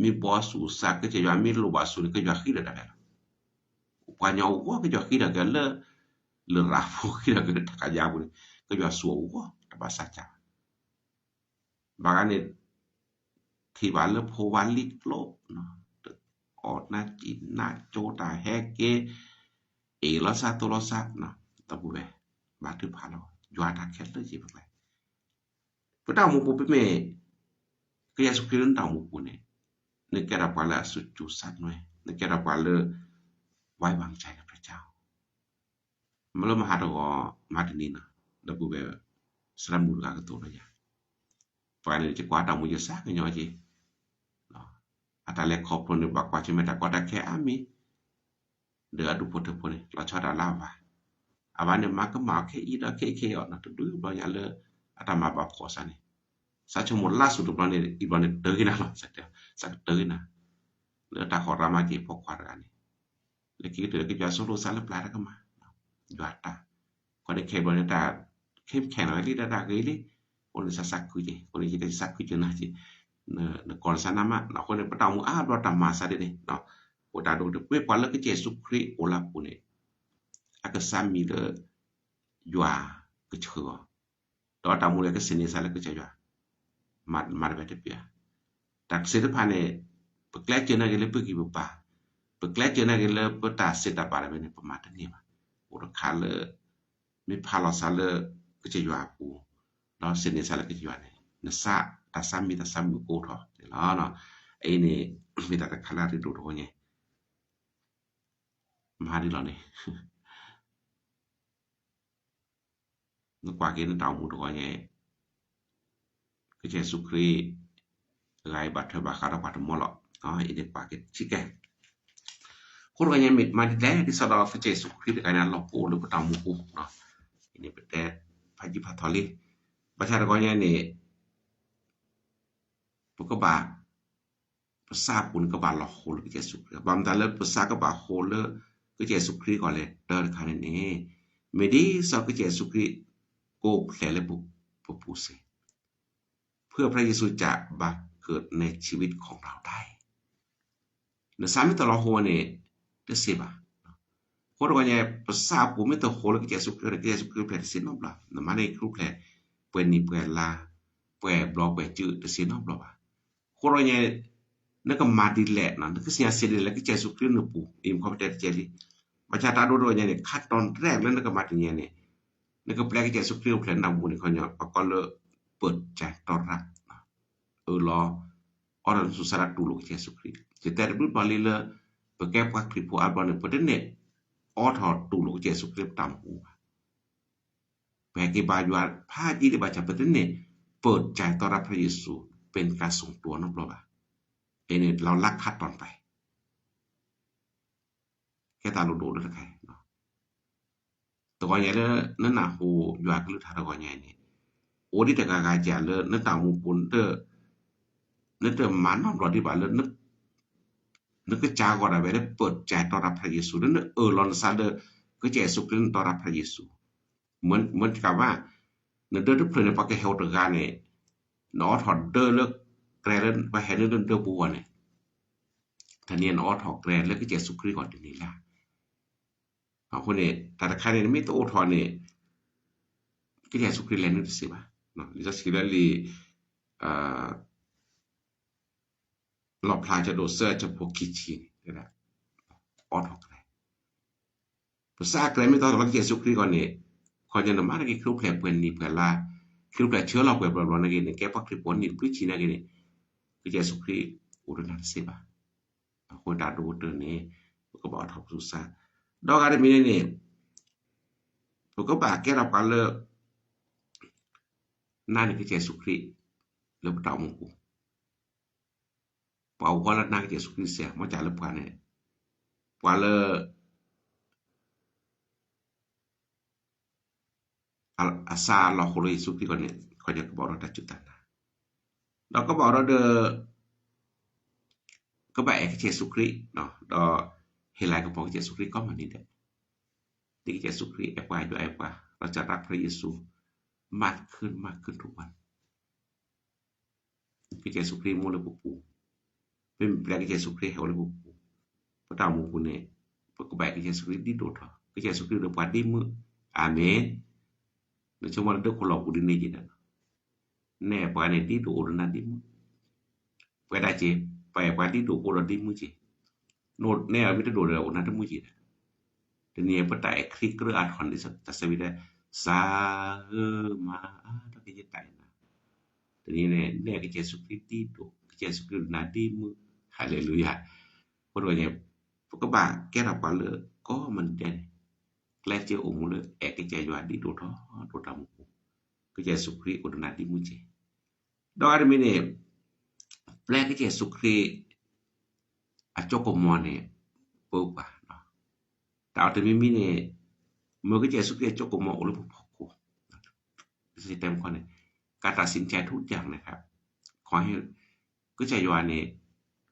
မ့ၢ်ဘှီဆူၣ်စၢ် ကစၢ်ယွၤမ့ၢ်လိၣ်ဘၣ်ဆူၣ်န့ၣ် ကစၢ်ယွၤဃ့ဒီးတၢ်လဲာ်လီၤ, ပှၤကညီအဂီၢ် ကစၢ်ယွၤဃ့ဒီးက့ၤလၢ လရာ်ဖိ ဃ့ဒီးက့ၤလၢတၢ်ကယၤပူၤန့ၣ် ကစၢ်ယွၤဆူၣ်အဂီၢ် တဘၣ်စၢ်ကၢ်ဘၣ် ဘၣ်ဂၤန့ၣ် ထံၣ်ဘၣ်လၢဖိဝါလံကျိ အီၣ်နၢ်ကံၣ်နၢ်ကၠိ တၢ်ဟဲက့ၤ အ့ၣ်လီၤစၢ်သိလီၤစၢ် ဒီပုၢ်ဝဲၢ် ဘါထုကဖၣ်လီၤ ယွၤတၢ်ခဲလၢာ်က့ၤပကျဲ ပတၢ်အိၣ်မူပူၤ ပမ့ၢ် ကစၢ်ယ့ၣ်ၡူးခရံာ်လၢနတၢ်အိၣ်မူပူၤန့ၣ် နကဲထီၣ်ပှၤလၢအစိၤစူၤစၢ်နွဲ နကဲထီၣ်ပှၤလၢ ဝါဘၣ်ကစၢ်ယွၤ မ့ၢ်လၢမဟါတဂီၤ မဟါတနံၤန့ၣ် ဒီပုၢ်ဝဲၢ် သရၣ်မုၣ်တဂၤကတိၤလၢယၤ ပှၤန့ၣ် ယကွၢ်တၢ်အိၣ်မူယစၢ်ကညီက့ၤ အတၢ်လဲၤခီဖျိန့ၣ် ဘၣ်ကွၢ်ဆၢၣ်မဲာ်တၢ်ကီတၢ်ခဲအါမံၤ ဒီးအဒူၣ်ဖိထၢဖိန့ၣ် လီၤဆီဒၣ်တၢ်လၢအဝၤ အဝၤန့ၣ် မၤကမၣ်အီၤခဲအံၤဒီးခဲအံၤခဲအံၤအီၤ တဒူၣ်ဘျီညါလၢ အတၢ်မၤဘၣ်ဖှီၣ်စၢ်န့ၣ် စးဆိကမိၣ်လါဆူၣ်တဘျီန့ၣ် အံၤဘျီန့ၣ်တၢ်ကတၢၢ်က့ၤနၤလီၤ စးကတၢၢ်က့ၤနၤ လၢတၢ်ဟီၣ်ရၤမၤက့ၤဖိခွါတဂၤန့ၣ် လၢခံကတၢၢ်ကစၢ်ယွၤဆိၣ်လိာ်စၢ်လၢပျၢ်တၢ်ကမၣ် ယွၤတၢ် ဃိန့ၣ်ခဲအံၤဘျီန့ၣ်တၢ် ခဲခဲနၤလံ တၢ်တၢ်ဂ့ၤလံ အဃိန့ၣ် စးစးခုက့ၤ အဃိန့ၣ် ယတဲစးခုက့ၤနၤက့ၤ နကီၢ်နစၢ်နါမး အဃိန့ၣ် ပတၢ်အိၣ်မူအါဘျီတၢ်မၤစၢ်ဒ်န့ၣ် အိၣ်တၢ်ဒိၣ်ကတၢၢ် ပှၤလၢကစၢ်ယ့ၣ်ၡူးခရံာ်အိၣ်လၢအပူၤန့ၣ် အကစၢ်မံၤလၢ ယွၤကဆှၢအီၤ ဒီးတၢ်အိၣ်မူလၢကသန့ၤစၢ်လၢကစၢ်ယွၤ မၤတဝဲတပျၢ် တၢ်စ့တဖၣ်န့ၣ် ပကျဲးစၢးနာ်က့ၤလၢပဂံၢ်ပဘါ ပကျဲးစၢးနာ်က့ၤလၢပတၢ်စံးတၢ်ပာ်တဝဲန့ၣ် ပမၤတန့ၢ်ဘၣ် အိၣ်တခါလၢ မ့ၢ်ဖးလီၤစၢ်လၢကစၢ်ယွၤအပူၤ ဒီးသန့ၤစၢ်လၢကစၢ်ယွၤန့ၣ် နစၢ် တၢ်စၢ်မံၤတၢ်စၢ်မုာ်ကအိၣ်ထီၣ်န့ၣ်လီၤ. အအံၤန့ၣ် မ့ၢ်တၢ်တခါလၢအရ့ဒိၣ်တဂီၢ်ညါ မၤဒ်လီၤန့ၣ် နကွၢ်က့ၤနတၢ်အိၣ်မူတဂီၢ်ညါ ကစၢ်ယ့ၣ်ၡူးခရံာ် အဂၤအံၤဘၣ်ထွဲဘၣ်ဃးဒီးပှၤတမီလီၤ. အံၤန့ၣ်ပှၤကထံၣ်ကဲ အဃိတဂီၢ်ညါမ့ၢ်မၤဒ်လဲၣ် ဒ်သိးဒီးကစၢ်ယ့ၣ်ၡူးခရံာ်တဂၤန့ၣ်အလီၢ်အိၣ်လၢပတၢ်အိၣ်မူပူၤ, အံၤန့ၣ်ပတဲဖးယံာ်ဖးထီလံ. ဘၣ်ဆၣ်တဂီၢ်ညါန့ၣ် ပကဘၣ် ပသးပူၤန့ၣ် ကဘၣ်လီၤဟိလၢကစၢ်ယ့ၣ်ၡူးခရံာ်, ဘၣ်မတၤလၢပသးကဘၣ်ဟိလၢ ကစၢ်ယ့ၣ်ၡူးခရံာ်အဂီၢ်လဲၣ် တၢ်တခါန့ၣ်န့ၣ် မ့ၢ်ဒ်သိးကစၢ်ယ့ၣ်ၡူးခရံာ် ကအိၣ်ဖျဲၣ်လၢပပူၤစ့ၢ် เพื่อพระเยซูจะบังเกิดในชีวิตของเราได้ နသးမ့ၢ်တလီၤဟိန့ၣ် တသ့ဘၣ်. အဃိတဂီၢ်ညါ ပသးပူၤမ့ၢ်တဟိလၢကစၢ်ယ့ၣ်ၡူးခရံာ်န့ၣ် ကစၢ်ယ့ၣ်ၡူးခရံာ်အိၣ်ဖျဲၣ်တသ့နီတဘျီ, နမၤန့ၢ်ခရံာ်အိၣ်ဖျဲၣ် ပှဲၤနံၤပှဲၤလါ ပှဲၤဘျီပှဲၤစုတသ့နီတဘျီဘၣ်. အဃိတဂီၢ်ညါ နကမၤဒ်လဲၣ် နကသ့ၣ်ညါစ့ဒ်လဲၣ် ကစၢ်ယ့ၣ်ၡူးခရံာ်နပူၤ အံၤမ့ၢ်ခီပတဲတကဲလံ. ဘၣ်ဆၣ်တၢ်ဒိတဂီၢ်ညါန့ၣ် ခါတီၤရဲၣ်လၢနကမၤတနံၤညါန့ၣ် နကပျဲကစၢ်ယ့ၣ်ၡူးခရံာ်အိၣ်ဖျဲၣ်နပူၤန့ၣ် ခီညီ ပကိးလၢ ပၢၢ်စၢ်တီၢ်ရၢ် အၢၣ်လီၤ အိးထီၣ်နသူၣ်စၢ်ဒၣ်တူၢ်လိာ်ကစၢ်ယ့ၣ်ၡူးခရံာ်, ယတဲတဘျုးဘျီလံလၢ ပကဲပှၤခရံာ်ဖိအါဘျီန့ၣ် ပတန့ၢ် အိးထီၣ်တူၢ်လိာ်ကစၢ်ယ့ၣ်ၡူးခရံာ်ပတၢ်မူပူၤဘၣ်. ပဟဲက့ၤဘါယွၤဖးယံာ်ဒံးဘၣ်ဆၣ် ပတန့ၢ် ပၢၢ်စၢ်တီၢ်ရၢ်ဖဲယ့ၣ်ၡူး ပ့ၤနကၤစိၣ်တိၤနီတဘျီဘၣ်. အံၤန့ၣ် လီၤလၢခါတီၤပၢၢ် ကဲတၢ်လိၣ်ဒိၣ်လၢတခါအံၤ တဂီၢ်ညါလၢ နနၢ်ဟူယွၤကလုၢ်ကထါတဂီၢ်ညါအံၤန့ၣ် အိၣ်ဒံးတဂၤဂၤဧါလၢ နတၢ်အိၣ်မူပူၤ နတမၤနီတဘျီဒံးဘၣ်လၢ နကစၢ်ဂီၤဒၣ်ဝဲလၢပၢၢ်စၢ်တီၢ်ရၢ်ဖဲယ့ၣ်ၡူး လၢနအၢၣ်လီၤနသးလၢ ကစၢ်ယ့ၣ်ၡူးခရံာ်နတီၢ်ရၢ်ဖဲယ့ၣ်ၡူး မ့ၢ်တကးဘၣ် နဒၢတဖျၢၣ်န့ၣ် ပှၤကဟဲအိၣ်တဂၤန့ၣ် နအိးထီၣ်ဒၢလၢ ကြဲလၢပှၤဟဲနုာ်လၢနဒၢပူၤအဂီၢ်န့ၣ် တနံၤအံၤနအိးထီၣ်ကြဲလၢကစၢ်ယ့ၣ်ၡူးခရံာ်အဂီၢ်တနံၤလၢ်. အဃိန့ၣ် တၢ်တခါန့ၣ် နမ့ၢ်တအိးထီၣ်န့ၣ် ကစၢ်ယ့ၣ်ၡူးခရံာ်လဲၤနုာ်တသ့ဘၣ်. လံာ်စီဆှံလၢလံာ် လီၣ်ဖျါ အဆၢဒိၣ်သၢ အဆၢဖိခံဆံန့ၣ် အိးထီၣ်ကြဲ ပသးကြဲမ့ၢ်တအိးထီၣ်လၢကစၢ်ယ့ၣ်ၡူးခရံာ်အဂီၢ်န့ၣ် ခီညီနမၤန့ၢ်က့ၤခရံာ်အိၣ်ဖျဲၣ်ပှဲၤနံၤပှဲၤလါ ခရံာ်အိၣ်ဖျဲၣ်ဆၢလီၤပှဲၤဘျီဘျီန့ၣ်ဂ့ၤန့ၣ် ကဲပှၤခရံာ်ဖိနံၣ်ဘျုးဆံန့ၣ်ဂ့ၤန့ၣ် ကစၢ်ယ့ၣ်ၡူးခရံာ်အိၣ်ဒီးနၤတသ့ဘၣ်. အဃိတၢ်ဒိၣ်ကတၢၢ်န့ၣ် ပကဘၣ်အိးထီၣ်ပသူၣ်ပသး ဒီးဂၤတမံၤန့ၣ်န့ၣ် ပကဘၣ်ကဲထီၣ်ပှၤလၢ နာ်န့ၢ်ကစၢ်ယ့ၣ်ၡူးခရံာ် လၢပတၢ်အိၣ်မူပူၤ ပှၤအိၣ်ဃီလၢနာ်ကစၢ်ယ့ၣ်ၡူးခရံာ်စဲး မ့ၢ်ကလၢပှၤန့ၣ် ပှၤလၢ အသးလီၤဟိလၢယ့ၣ်ၡူးခရံာ်အဂီၢ်န့ၣ် ခီညီကဘၣ်အိၣ်ဒီးတၢ်စူၢ်တၢ်နာ် ဒီးကဘၣ်အိၣ်ဒီး ကဘၣ်အဲၣ်ကစၢ်ယ့ၣ်ၡူးခရံာ် ဒီးဟ့ၣ်လၤကပီၤကစၢ်ယ့ၣ်ၡူးခရံာ်ကိးမုၢ်နံၤဒဲး ဒ်ကစၢ်ယ့ၣ်ၡူးခရံာ်အဲၣ်ပှၤ ယွၤအဲၣ်ပှၤ လီၤစၢ်တၢ်ဖျဲယ့ၣ်ၡူး မၤခုၣ်မၤခုၣ်ထုၣ်ပှၤန့ၣ် ကစၢ်ယ့ၣ်ၡူးခရံာ်မူလၢပပူၤ, ပမ့ၢ်ပျဲကစၢ်ယ့ၣ်ၡူးခရံာ်ဟဲအိၣ်လၢပပူၤ, ပတၢ်အိၣ်မူပူၤန့ၣ် ပကဘၣ်အဲၣ်ကစၢ်ယ့ၣ်ၡူးခရံာ်ဒ်ဒိၣ်ထီၣ်, ကစၢ်ယ့ၣ်ၡူးခရံာ်ဒီးပှၤဒ်မုၢ်, အၤမ့ၣ်, နဆိကမိၣ်လၢဒၢးခိၣ်လီၢ်ပူၤဒ်န့ၣ်က့ၤဒီး, နဲပှၤန့ၣ်ဒ်ဒိၣ်အိၣ်ဒီးနၤဒ်မုၢ်, ပှဲၤဒၣ်က့ၤ, ပှၤအဲၣ်ပှၤဒ်ဒိၣ်အိၣ်ဒီးဒ်မုၢ်က့ၤ, နဲအမ့ၢ်တဒိၣ်ဒီးအိၣ်နၤတမုၢ်က့ၤဒီး တနံၤအံၤပတၢ်အဲၣ်ခရံာ်ကြၢးအါထီၣ်န့ၣ် တၢ်ဆၢဝံၤဒီး, သးဧၢ, မၤအါထီၣ်က့ၤယတၢ်အဲၣ်နၤ, တနံၤန့ၣ် နဲကစၢ်ယ့ၣ်ၡူးခရံာ်ဒ်ဒိၣ်, ကစၢ်ယ့ၣ်ၡူးခရံာ်ဒိၣ်နၤဒ်မုၢ်, ဟၤလ့လူယၤ, အဃိတဂီၢ်န့ၣ်, ပကဘၣ်ကဲထီၣ်ပှၤလၢကိးမုၢ်နံၤဒဲးန့ၣ်, ကျဲစ့အိၣ်မူလၢအဲၣ်ကစၢ်ယွၤဒ်ဒိၣ်ထီၣ်ဒိၣ်တၢ်မူပူၤ, ကစၢ်ယ့ၣ်ၡူးခရံာ်အိၣ်ဒီးနၤဒ်မုၢ်က့ၤ, ဒီးအါတမံၤန့ၣ်, ပျဲကစၢ်ယ့ၣ်ၡူးခရံာ် အစိကမီၤန့ၣ် ပၢပှၤ, တၢ်အီၣ်တမံၤမံၤန့ၣ်, မ့ၢ်ကစၢ်ယ့ၣ်ၡူးခရံာ်အစိကမီၤအိၣ်လၢပဖီခိၣ်, တဲမခီန့ၣ်, ကတၢ်စံးဆၢထူ ကၢ်န့ၣ်ခါ, ခီဟ့ၣ်, ကစၢ်ယွၤန့ၣ်,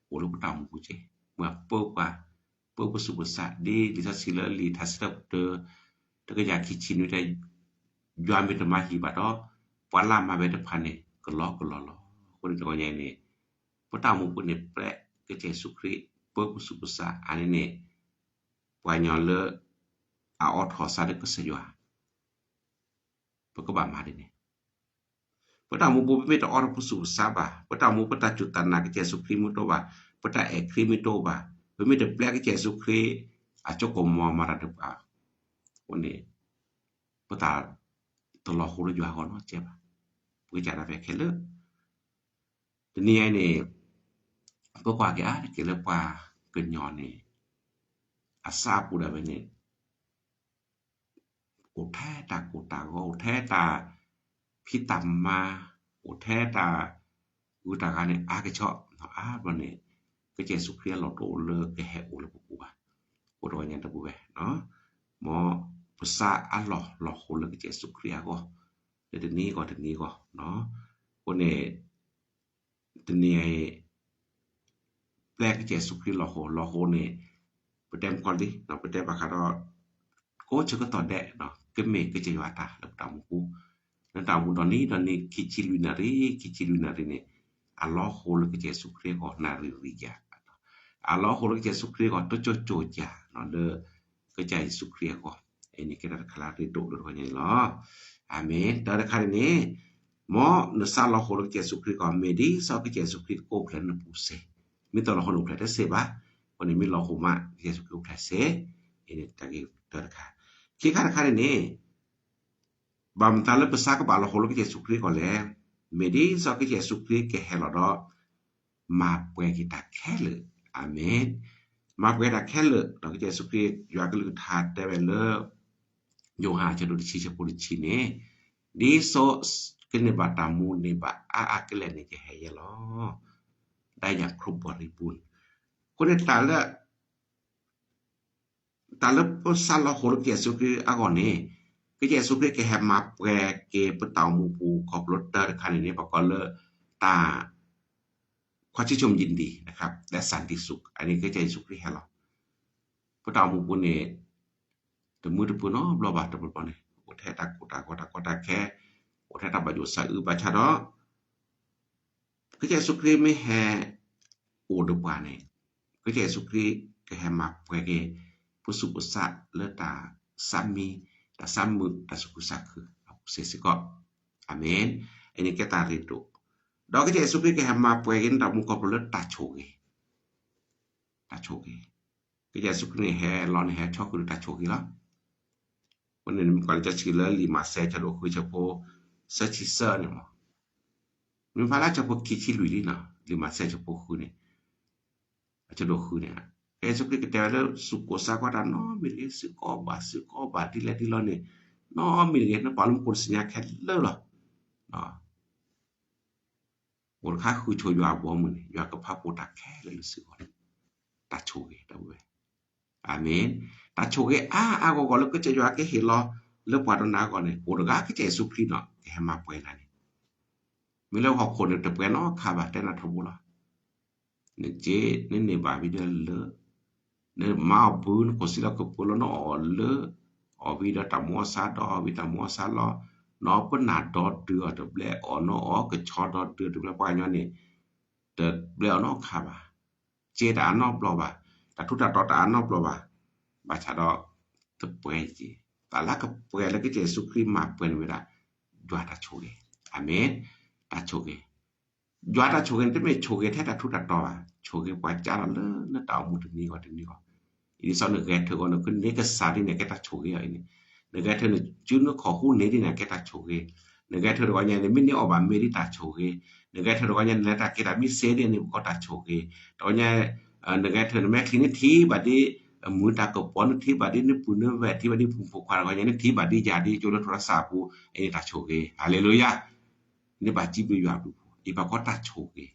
အိၣ်လၢပတၢ်အိၣ်မူပူၤက့ၤ, မ့ၢ်ပၢပှၤ, ပၢပသူၣ်ပသးဒ်လံာ်စီဆှံလၢလံာ်ထါစံးထီၣ်ပတြၢၤ, တကယၤခံဆံနွံတဲ, ယွၤမ့ၢ်တမၤဟံၣ်ဘၣ်ဒီး, ပှၤလၢမၤဝဲတဖၣ်န့ၣ် ကလီကလီလီၤ, အဃိန့ၣ်တဂီၢ်ညါအံၤန့ၣ် ပတၢ်အိၣ်မူပူၤန့ၣ် ပျဲကစၢ်ယ့ၣ်ၡူးခရံာ် ပၢပသူၣ်ပသးအါန့ၣ်န့ၣ်, ပှၤကညီလၢ အအိးထီၣ်သးလၢကစၢ်ယွၤ, ပကဘၣ်မၤဒ်န့ၣ်, ပတၢ်အိၣ်မူပူၤပမ့ၢ်တအိးထီၣ်ပသူၣ်ပသးဘၣ်, ပတၢ်အိၣ်မူပတၢ်စူၢ်တၢ်နာ်ကစၢ်ယ့ၣ်ၡူးခရံာ်မ့ၢ်တအိၣ်ဘၣ်, ပတၢ်အဲၣ်ခရံာ်မ့ၢ်တအိၣ်ဘၣ်, ပမ့ၢ်တပျဲကစၢ်ယ့ၣ်ၡူးခရံာ် အစိကမီၤမၤတၢ်ဒီးပှၤ, အဃိန့ၣ် ပတၢ်တလီၤဟိလၢယွၤအဂီၢ်နီတစဲးဘၣ်, ပကစၢ်ဒၣ်ဝဲခဲလၢာ်, တနံၤအံၤန့ၣ်, ပကွၢ်က့ၤအါတက့ၢ်လၢပှၤကညီန့ၣ်, အသးပူၤဒၣ်ဝဲန့ၣ်, အိၣ်ထဲတၢ်ကိၢ်တၢ်ဂီၤ အိၣ်ထဲတၢ်ဖံးတၢ်မၤ, အိၣ်ထဲတၢ် ဂုၤတၢ်ဂၤန့ၣ် အါကဆီ, အါဘျီန့ၣ် ကစၢ်ယ့ၣ်ၡူးခရံာ်အလီၢ်တအိၣ်လၢကဟဲအိၣ်လၢပပူၤဘၣ်. အဃိတဂီၤညါတပူၤဝဲ, မ်ပစးအလီၢ်လီၤဃိလၢကစၢ်ယ့ၣ်ၡူးခရံာ်အဂီၢ်, လၢတနံၤဂီၢ်တနံၤဂီၢ်, အဃိန့ၣ် တနံၤအံၤ ပျဲကစၢ်ယ့ၣ်ၡူးခရံာ်လီၤဃိ, လီၤဃိန့ၣ် ပတဲမုၢ်ကီၢ်လံ, ပတဲဘၣ်ဃးဒီး ကိးဆၢကတီၢ်ဒဲး ကမ့ၢ်ကစၢ်ယွၤအတၢ်လၢပတၢ်အိၣ်မူပူၤ, လၢတၢ်အိၣ်မူဒီနံၤဒီနံၤ ခံဆံလွံၢ်နၣ်ရံၣ် ခံဆံလွံၢ်နၣ်ရံၣ်န့ၣ် အလီၤဃိလၢကစၢ်ယ့ၣ်ၡူးခရံာ်အဂီၢ် နၣ်ရံၣ်ရံၣ်ယၤ, အလီၤဃိလၢကစၢ်ယ့ၣ်ၡူးခရံာ်အဂီၢ် တိကၠိကၠိကၠၤ လၢကစၢ်ယ့ၣ်ၡူးခရံာ်အဂီၢ်, အန့ၣ်ကဲတၢ်တခါလၢအရ့ဒိၣ်လၢတဂီၤညါန့ၣ်လီၤ. အၤမ့ၣ်. တၢ်တခါန့ၣ်န့ၣ် မ်နစးလီၤဃိလၢကစၢ်ယ့ၣ်ၡူးခရံာ်အဂီၢ် မ့ၢ်ဒ်သိးကစၢ်ယ့ၣ်ၡူးခရံာ်ကအိၣ်ဖျဲၣ်လၢနပူၤစ့ၢ်, မ့ၢ်တလီၤဃိန့ၣ်အိၣ်ဖျဲၣ်တစ့ၢ်ဘၣ်, အဃိန့ၣ်မ့ၢ်လီၤဃိမး ကစၢ်ယ့ၣ်ၡူးခရံာ်အိၣ်ဖျဲၣ်စ့ၢ်, အန့ၣ်တၢ်ဂ့ၢ်တၢ်တခါ, ခံခါတခါန့ၣ်န့ၣ် ဘၣ်မတၤလၢပစးကဘၣ်လီၤဃိလၢကစၢ်ယ့ၣ်ၡူးခရံာ်အဂီၢ်လဲၣ်, မ့ၢ်ဒ်သိးကစၢ်ယ့ၣ်ၡူးခရံာ်ကဟဲလီၤဒီး မၤပှဲၤက့ၤတၢ်ခဲလၢာ်, အၤမ့ၣ်, မၤပှဲၤတၢ်ခဲလၢာ်, ဒီးကစၢ်ယ့ၣ်ၡူးခရံာ် ယွၤကလုၢ်ကထါတဲဝဲလၢ ယိၤဟၣ်အဆၢဒိၣ်တဆံဆၢဖိတဆံန့ၣ်, ဒ်သိးကန့ၢ်ဘၣ်တၢ်မူန့ၢ်ဘၣ်အါအါကလဲာ်န့ၣ် ယဟဲယဲလီၤ, ဒ်ယၤခရိဘီရံပူၤန့ၣ်, အဃိန့ၣ်တၢ်လၢ တၢ်လၢပစးလီၤဃိလၢကစၢ်ယ့ၣ်ၡူးခရံာ်အဂီၢ်န့ၣ်, ကစၢ်ယ့ၣ်ၡူးခရံာ်ကဟဲမၤပှဲၤက့ၤပတၢ်အိၣ်မူပူၤခီဖျိတၢ်တခါန့ၣ်န့ၣ် ပကိးလၢတၢ် ความชื่นชมยินดี นะครับ လၢ Sunday school အန့ၣ်ကစၢ်ယ့ၣ်ၡူးခရံာ်ဟဲလီၤ, ပတၢ်အိၣ်မူပူၤန့ၣ် တမုာ်တပှၤနီတဘျီဘၣ်, တဘျီဘျီန့ၣ် အိၣ်ထဲတၢ်ကိၢ်တၢ်ဂီၤ တၢ်ကီတၢ်ခဲ, အိၣ်ထဲတၢ်ဘၣ်ယိၣ်စးအုးဘၣ်ဆၣ်ဒီး ကစၢ်ယ့ၣ်ၡူးခရံာ်မ့ၢ်ဟဲအိၣ်ဒီးပှၤန့ၣ်, ကစၢ်ယ့ၣ်ၡူးခရံာ်ကဟဲမၤပှဲၤက့ၤ ပသူၣ်ပသးလၢတၢ်သးမံ, တၢ်သးမုာ်, တၢ်သူၣ်ခုသးခုအပူၤစ့ၢ်ကီး, အၤမ့ၣ်, အန့ၣ်ကဲတၢ်ရ့ဒိၣ်, ဒီးကစၢ်ယ့ၣ်ၡူးခရံာ်ကဟဲမၤပှဲၤက့ၤနတၢ်အိၣ်မူခီဖျိလၢတၢ်ဆိၣ်ဂ့ၤ တၢ်ဆိၣ်ဂ့ၤ, ကစၢ်ယ့ၣ်ၡူးခရံာ်န့ၣ်ဟဲလီၤန့ၣ် ဟဲဆီၣ်ဃုာ်ဒီးတၢ်ဆိၣ်ဂ့ၤလီၤ, အဃိန့ၣ် နမ့ၢ်ကွၢ်လၢကစၢ်ယ့ၣ်ၡူးခရံာ်လၢလံာ်မးသဲအဆၢဒိၣ်ဃုအဆၢဖိ သၢဆံသၢန့ၣ်မး, မ့ၢ်ဖးလၢအဆၢဖိခံဆံလွံၢ်လံနီၤ, လံာ်မးသဲအဆၢဖိဃုန့ၣ်, အဆၢဒိၣ်ဃုန့ၣ်, ကစၢ်ယ့ၣ်ၡူးခရံာ်ကတဲဝဲလၢ သူၣ်ကိၢ်သးဂီၤတၢ်နီတမံၤတဂ့ၤ, သုကိးဘၣ် သုကိးဘၣ်ဒ်လဲၣ်ဒ်လဲၣ်န့ၣ်, နီတမံၤတဂ့ၤ, နပာ်လၢမူခိၣ်တသ့ၣ်ညါခဲလၢာ်လီၤ အိၣ်တခါဃုဆိယွၤအဘီအမုၢ်န့ၣ် ယွၤကဖးပိာ်တၢ်ခဲလၢာ်လၢသုဂီၢ်န့ၣ်, တၢ်ဆိၣ်ဂ့ၤ ဒီပုၢ်ဝဲၢ်, အၤမ့ၣ်, တၢ်ဆိၣ်ဂ့ၤအါအါဂီၢ်ဂီၢ်လၢကစၢ်ယွၤကဟ့ၣ်လီၤလၢပှၤဒီးနၤအဂီၢ်န့ၣ် အိၣ်တဂၤကစၢ်ယ့ၣ်ၡူးခရံာ်နီၤ ကဟဲမၤပှဲၤနၤန့ၣ်, မ့ၢ်လၢဟီၣ်ခိၣ်န့ၣ်တပှဲၤနီတခါဘၣ် တဲနၤထီဘိလီၤ နစ့ နန့ၢ်ဘၣ်ဝံၤဒီးလၢ နမၤအီၣ်ဘု နခိၣ်စံလီၤကပၢၤလီၤ နအီၣ်လၢ အီၣ်ဝံၤဒီးတၢ်မူအီၣ်ဆါ ဒီးအီၣ်ဝံၤတၢ်မူအီၣ်ဆါလီၤ, နအီၣ်ပနၢ်ဒီဒုအီၤတဘျဲၣ် အီၣ်နအီၣ်ကဆီဒီဒုအီၤတဘျဲၣ် ပှၤကညီန့ၣ် တဘျဲၣ်အီၤနီတခါဘၣ်, စ့တအါနီတဘျီဘၣ်, တၢ်ထူးတၢ်တီၤတအါနီတဘျီဘၣ်, ဘၣ်ဆၣ်ဒီး တပှဲၤက့ၤ, တၢ်လၢကပှဲၤလၢကစၢ်ယ့ၣ်ၡူးခရံာ်မၤပှဲၤန့ၣ်ဝဲဒၣ် ယွၤတၢ်ဆိၣ်ဂ့ၤ, အၤမ့ၣ်, တၢ်ဆိၣ်ဂ့ၤ ယွၤတၢ်ဆိၣ်ဂ့ၤန့ၣ် တမ့ၢ်ဆိၣ်ဂ့ၤထဲတၢ်ထူးတၢ်တီၤဘၣ်, ဆိၣ်ဂ့ၤပှၤကါလီၤလၢနတၢ်အိၣ်မူတနံၤဂီၢ်တနံၤဂီၢ်, အံၤဒ်သိးနဂဲၤထၢၣ်ဂီၢ် နကန့ၢ်ကစၢ်ဒ်န့ၣ် ကဲတၢ်ဆိၣ်ဂ့ၤအီၤအံၤန့ၣ်, နဂဲၤထၢၣ်နစုနခီၣ်ဃူန့ၣ်ဒ်န့ၣ် ကဲတၢ်ဆိၣ်ဂ့ၤ, နဂဲၤထၢၣ်တဂီၤညါန့ၣ် မ့ၢ်န့ၢ်အီၣ်ဘၣ်မ့ၢ်ဒ်တၢ်ဆိၣ်ဂ့ၤ, နဂဲၤထၢၣ်တဂီၤညါန့ၣ် လဲၤတၢ်က့ၤတၢ်မံစ့ဒ်န့ၣ် ပကိးတၢ်ဆိၣ်ဂ့ၤ, တဂီၤညါ နဂဲၤထၢၣ်နမဲာ်ချံန့ၣ်ထံၣ်ဘၣ်ဒ် မုၢ်တၢ်ကပီၤန့ၣ်ထံၣ်ဘၣ်ဒ် နပုၢ်နဝဲၢ်ထံၣ်ဘၣ်ဒ် ဖုၣ်ဖိခွါတဂီၤညါန့ၣ်ထံၣ်ဘၣ်ဒ်ယၤဒ်ကၠိလၢထူရစၢ်အပူၤ အံၤန့ၣ်တၢ်ဆိၣ်ဂ့ၤ, ဟၤလ့လူယၤ, နဘၣ်စံးဘျုးယွၤအဘျုးဖှိၣ် အံၤပကိးတၢ်ဆိၣ်ဂ့ၤ,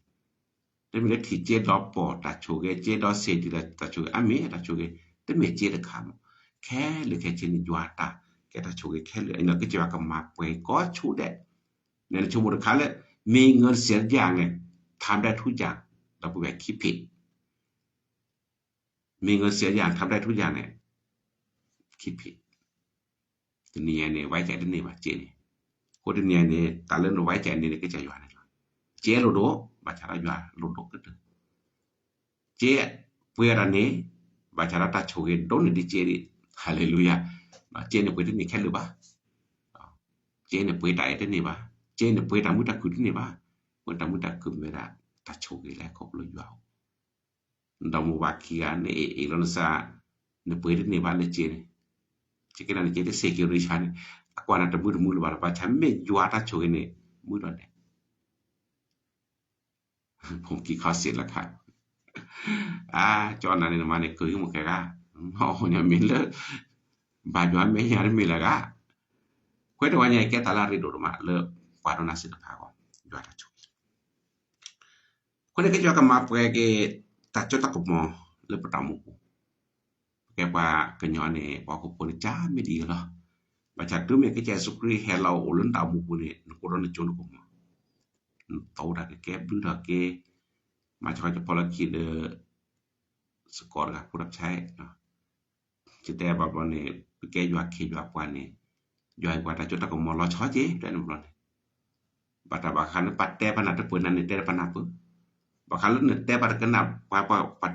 တမ့ၢ်လၢထံၣ်စ့ဒီးပိာ်တၢ်ဆိၣ်ဂ့ၤ စ့ဒီးစ့တံၢ်လၢတၢ်ဆိၣ်ဂ့ၤ အမ့ၢ်တၢ်ဆိၣ်ဂ့ၤ, တမ့ၢ်စ့တခါမး, ခဲလၢာ်ခဲဆ့န့ၣ် ယွၤတၢ်ကဲတၢ်ဆိၣ်ဂ့ၤခဲလၢာ် အံၤန့ၣ်ကစၢ်ယွၤကမၤပှဲၤကိးဆူဒဲး, နဆိကမိၣ်တခါလၢ มีเงินเสียอย่างเนี่ย ทำได้ทุกอย่าง ဒီပုၢ်ဝဲၢ်ခံဖံး มีเงินเสียอย่าง ทำได้ทุกอย่าง န့ၣ် ခံဖံး, တနံၤအံၤန့ၣ် ဝဲကဲတန့ၢ်ဘၣ်စ့န့ၣ်, အဃိတနံၤအံၤန့ၣ် တၢ်လၢနဝဲကဲန့ၣ် ကစၢ်ယွၤန့ၣ်လီၤ, စ့လိၣ်ဒိၣ် ဘၣ်ဆၣ်ဒီးယွၤလိၣ်ဒိၣ်ကတၢၢ်, စ့ပှ့ၤအီၤတၢ်န့ၣ် ဘၣ်ဆၣ်ဒီးတၢ်ဆိၣ်ဂ့ၤဒိၣ်န့ၢ်ဒ်စ့ဒံး, ဟၤလ့လူယၤ, စ့န့ၣ်ပှ့ၤတန့ၢ်ခဲလၢာ်ဘၣ် စ့န့ၣ်ပှ့ၤတၢ်အဲၣ်တန့ၢ်ဘၣ်, စ့န့ၣ်ပှ့ၤတၢ်မုာ်တၢ်ခုၣ်တန့ၢ်ဘၣ်, အဃိတၢ်မုာ်တၢ်ခုၣ်မ့ၢ်ဝဲဒၣ် တၢ်ဆိၣ်ဂ့ၤလၢဟဲခီဖျိယွၤအအိၣ်, နဒီမါဝၤခံဂၤ နအဲၣ်အ့ၣ်လီၤနသး, နပှ့ၤတန့ၢ်ဘၣ်လၢစ့န့ၣ်, စ့ကဲနၤန့ၣ် ကဲတစ့က့ၤရံဆါန့ၣ်, အကွၢ်နၤတမုာ်တမုာ်လၢၤဘၣ်လၢၤဘၣ်ဆၣ် မ့ၢ်ယွၤတၢ်ဆိၣ်ဂ့ၤန့ၣ် မုာ်ဒီးဒဲး ဖိခံခီစ့လၢခါ, အါ ကၠီနၤန့ၣ် နမါန့ၣ် ကၢၤဟံၣ်မ့ၢ်ကဲဂၤ, မ့ၢ်လၢ ဘၣ်ယွၤမဲာ်ညါတမ့ၢ်လၢၤဂၤ, ခွဲးတဝါညါအံၤကဲတၢ်လၢအရ့ဒိၣ်ဒိၣ်မးလၢ ပှၤဒိးနၤသ့ၣ်တဖၣ်အဂီၢ် ယွၤတၢ်ဆိၣ်ဂ့ၤ အဃိန့ၣ် ကစၢ်ယွၤကမၤပှဲၤက့ၤ တၢ်စိတၢ်ကမီၤလၢပတၢ်အိၣ်မူပူၤ, ပကဲပှၤကညီန့ၣ် ပှၤဟီၣ်ခိၣ်ဖိန့ၣ်ကမ့ၢ်ဒ်အံၤလီၤ. ဘၣ်ဆၣ်တုၤမ့ၢ်ကစၢ်ယ့ၣ်ၡူးခရံာ်ဟဲလီၤအိၣ်လၢနတၢ်အိၣ်မူပူၤန့ၣ် နကအိၣ်ဒီးနစိနကမီၤ, နသီၣ်တၢ်ကကဲဘျုးထီၣ်က့ၤ, မၤဆှီကဖီလီၢ်ခံဒီး စ့ၢ်ကီးတဂၤဖိတဖၣ် ယတဲဘၣ်ဘျီန့ၣ် ပကဲယွၤခ့ယွၤပှၤန့ၣ် ယွၤဟ့ၣ်ပှၤတၢ်စိတၢ်ကမီၤလီၤဆီက့ၤ ဖဲန့ၣ်ဘျီန့ၣ် ဘၣ်တၢ်ဘၣ်ဃးလၢပှၤတဲပနၢ်တပၢၢ်န့ၣ် နတဲပနၢ်ပၢၢ်, ဘၣ်ဃးလၢနတဲပှၤတကနၣ် ပှၤ